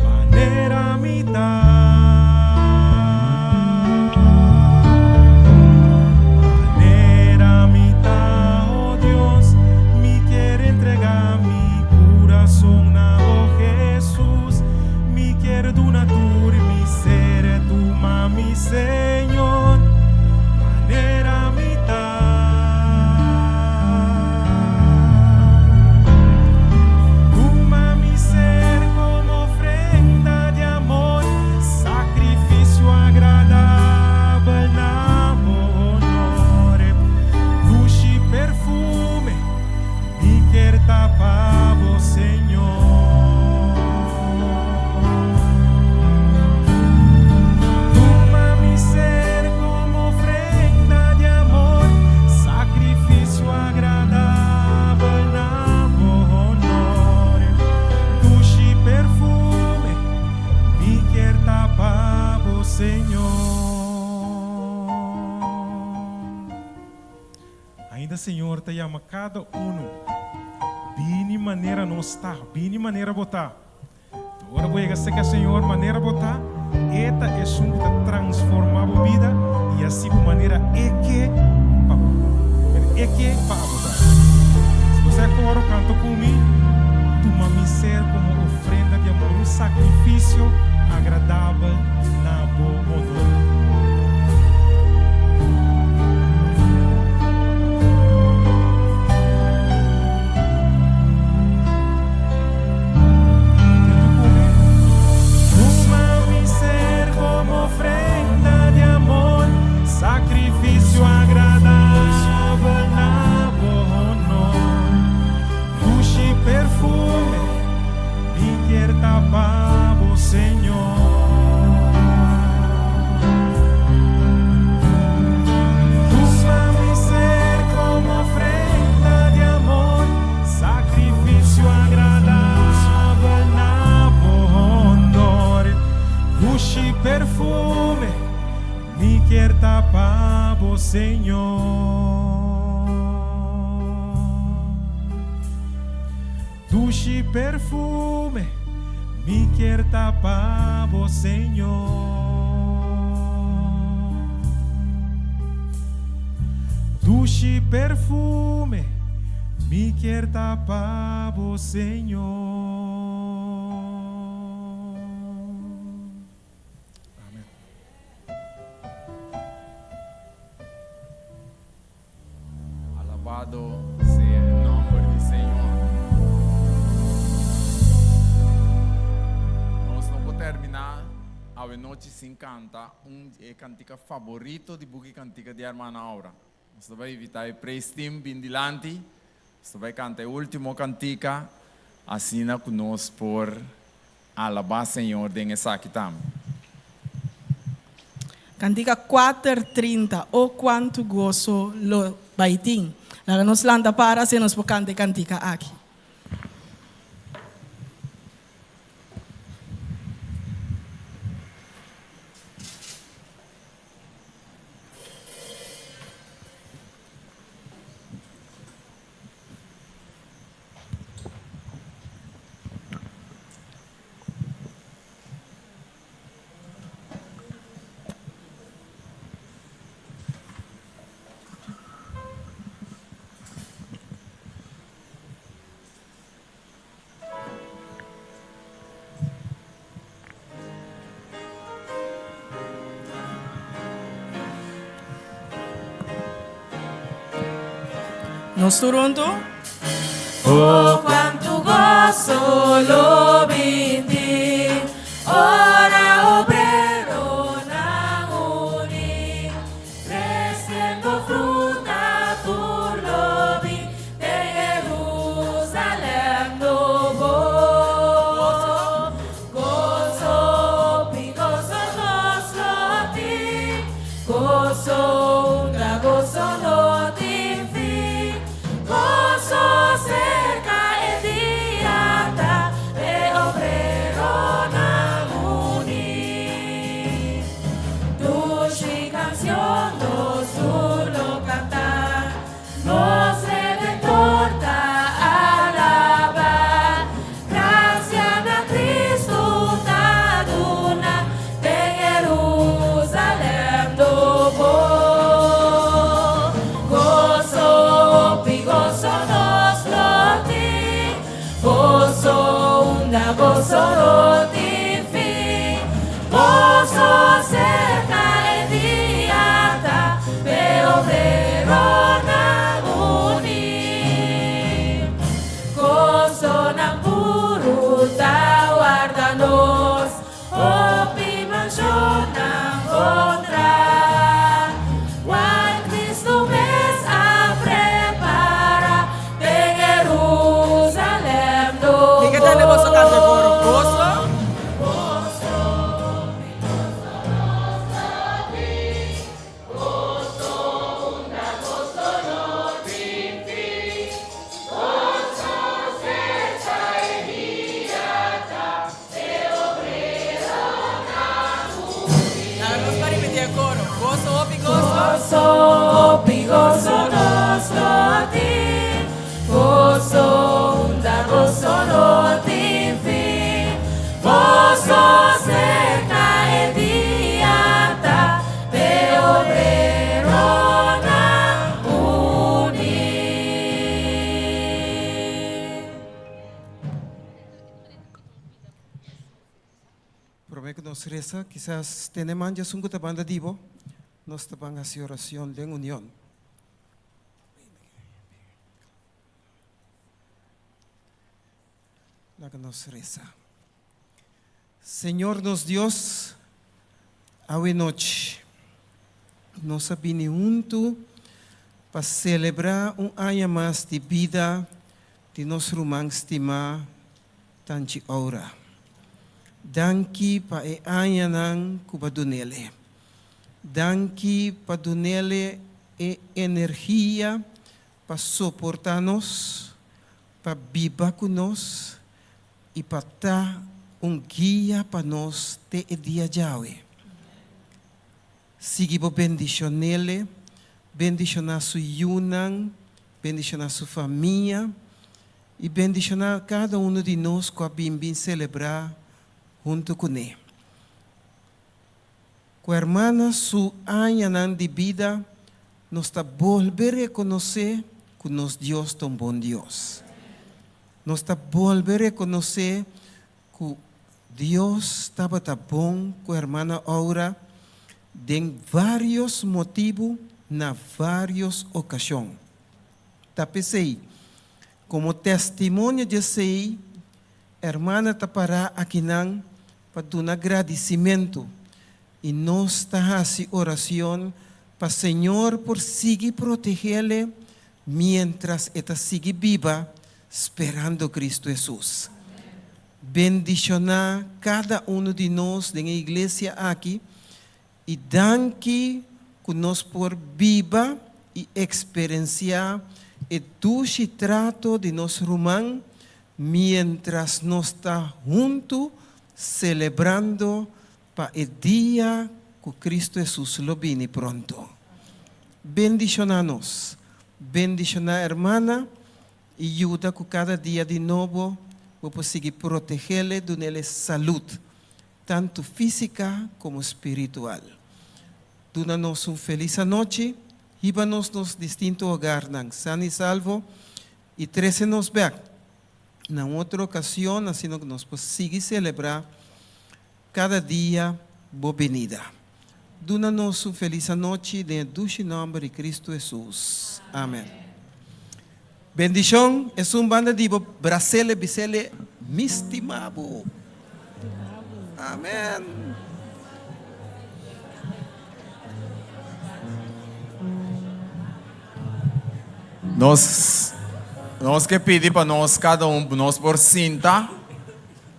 Manera mi ta. Manera mi ta, oh Dios, mi kier entregá mi kurason na bo, Hesus. Mi kier duna tur mi ser, tuma mi Señor, manera mi ta. Tuma mi ser como ofrenda di amor, sacrificio agradabel na bo honor. Dushi perfume mi kier ta pa bo, Señor. Tuma mi ser como ofrenda di amor, sacrificio agradabel na bo honor. Dushi perfume mi kier ta pa bo, Señor. Ainda Señor ta yama cada uno, Bini manera nos ta, bini manera bo ta. Ora bo yega serka Señor manera bo ta, E ta esun ku ta transformá bo bida i hasi bo manera E ke pa bo. E ke pa abo ta. koro kanta ku mi, Tuma mi ser komo ofrenda di amor, un sakrifisio agradabel na bo honor. Tuma mi ser komo ofrenda di amor, sakrifisio agradabel na bo honor. Dushi perfume mi kier ta pa bo, Señor. Tuma mi ser komo ofrenda di amor, sakrifisio agradabel na bo honor. Dushi perfume mi kier ta pa bo, Señor. Dushi perfume mi kier ta pa bo, Señor. Dushi perfume mi kier ta pa bo, Señor. Amen. Alabado sea e nomber di Señor. Nos no por termina awe nochi sin canta un di e cantica favorito di buki cantica di Hermana Aura. Nos ta bay invita e praise team bin dilanti. Nos ta bay canta e ultimo cantica asina cu nos por Alabá Señor den esaki tambe. Kantika kuater 30, O kuantu goso lo bai tin. Laga nos lanta para asina nos por kanta e kantika aki. Nos tur huntu. Oh, cuantu goso lo bin tin ora obreronan uni, treciendo fruta tur lo bin den Jerusalem nobo. Goso, hopi goso nos lo tin, goso unda goso no tin fin, goso cerca e dia ta, e obrero. nos resa, kisas tene man djasun ku ta banda di bo, nos ta ban hasi oracion den union. Laga nos resa. Señor nos Dios, awe nochi nos a bini huntu pa celebra un aña mas di bida di nos ruman stima Tanchi Aura. Danki pa e añanan ku bo a dunele. Danki pa dunele e energia pa soporta nos, pa biba ku nos i pa ta un guia pa nos te e dia djawe. Sigui bo bendishonele, bendishoná su yunan, bendishoná su famia i bendishoná kada unu di nos ku a bin bin selebrá huntu kuné. Ku hermana su añanan di bida nos ta bolbe rekonosé ku nos Dios ta un bon Dios. Nos ta bolbe rekonosé ku Dios tabata bon ku hermana Aura den vários motibu na vários okashon. Ta p'esei, komo testimonio di esei, hermana ta pará akinan pa duna gradisimentu i nos ta hasi oracion pa Señor por sigui protegele mientras e ta sigui biba sperando Cristo Hesus. Bendiciona cada uno di nos den e iglesia aki i danki ku nos por biba i eksperensiá e dushi trato di nos ruman miéntras nos ta huntu selebrando pa e dia ku Kristu Hesus lo bini pronto. Bendishoná nos, bendishoná hermana i yuda ku kada dia di nobo bo por sigui protegele dunele salud tantu físika komo spiritual. Duna nos un felis anochi, hiba nos nos distinto hogarnan san i salvo i trese nos bèk na un otro okashon asina ku nos por sigui selebrá kada dia bo benida. Duna nos un felis anochi den e dushi nòmber di Kristu Hesus. Amen. Bendishon esun banda di bo brasele bisele mi stima bo. Amen. Nos nos ke pidi pa nos kada un nos por sinta.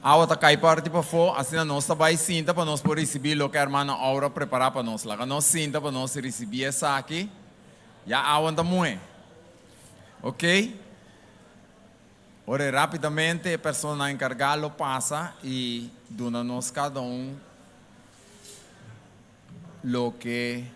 Awa ta kai parti pafó, asina nos ta bai sinta pa nos por risibí loke hermana Aura prepará pa nos. Laga nos sinta pa nos risibí esaki. Ya awa ta muhé. Ok? Ora rápidamente e personanan enkargá lo pasa i duna nos kada un loke.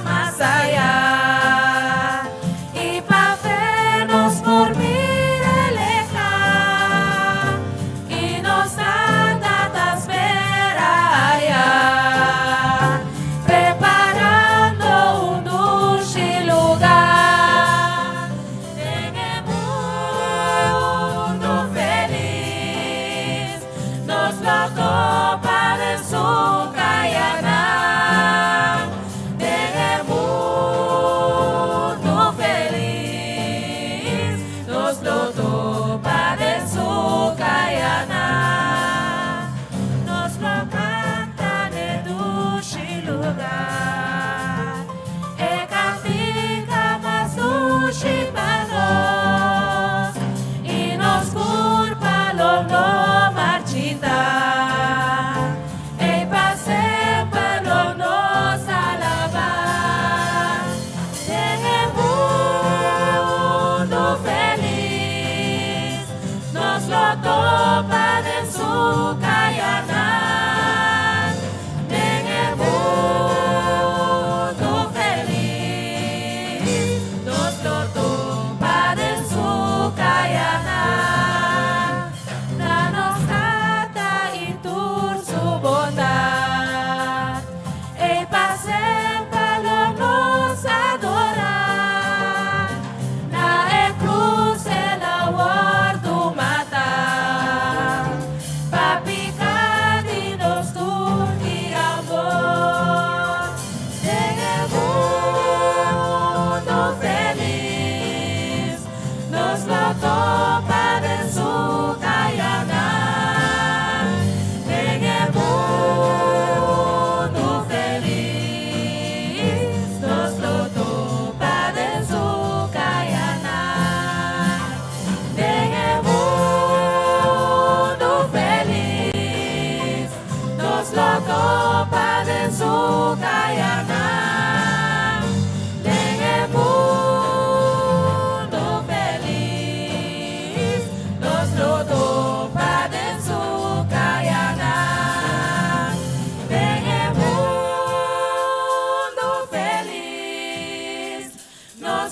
Mas allá y pa vernos por mira leja y nos tata ta spera allá preparando un dushi lugar den e mundo feliz.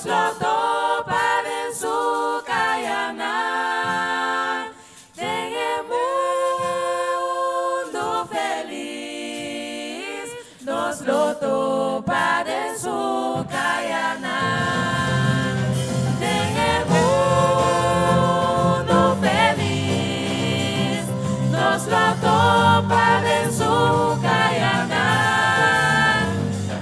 Nos lo topa den su kayanan. Den e mundu felis. Nos lo topa den su kayanan. Den e mundu felis. Nos lo topa den su kayanan.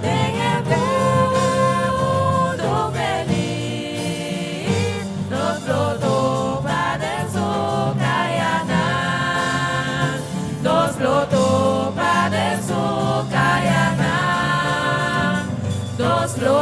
Den e mundu felis. Nos lo topa den su kayanan. Nos lo topa den su kayanan. Nos lo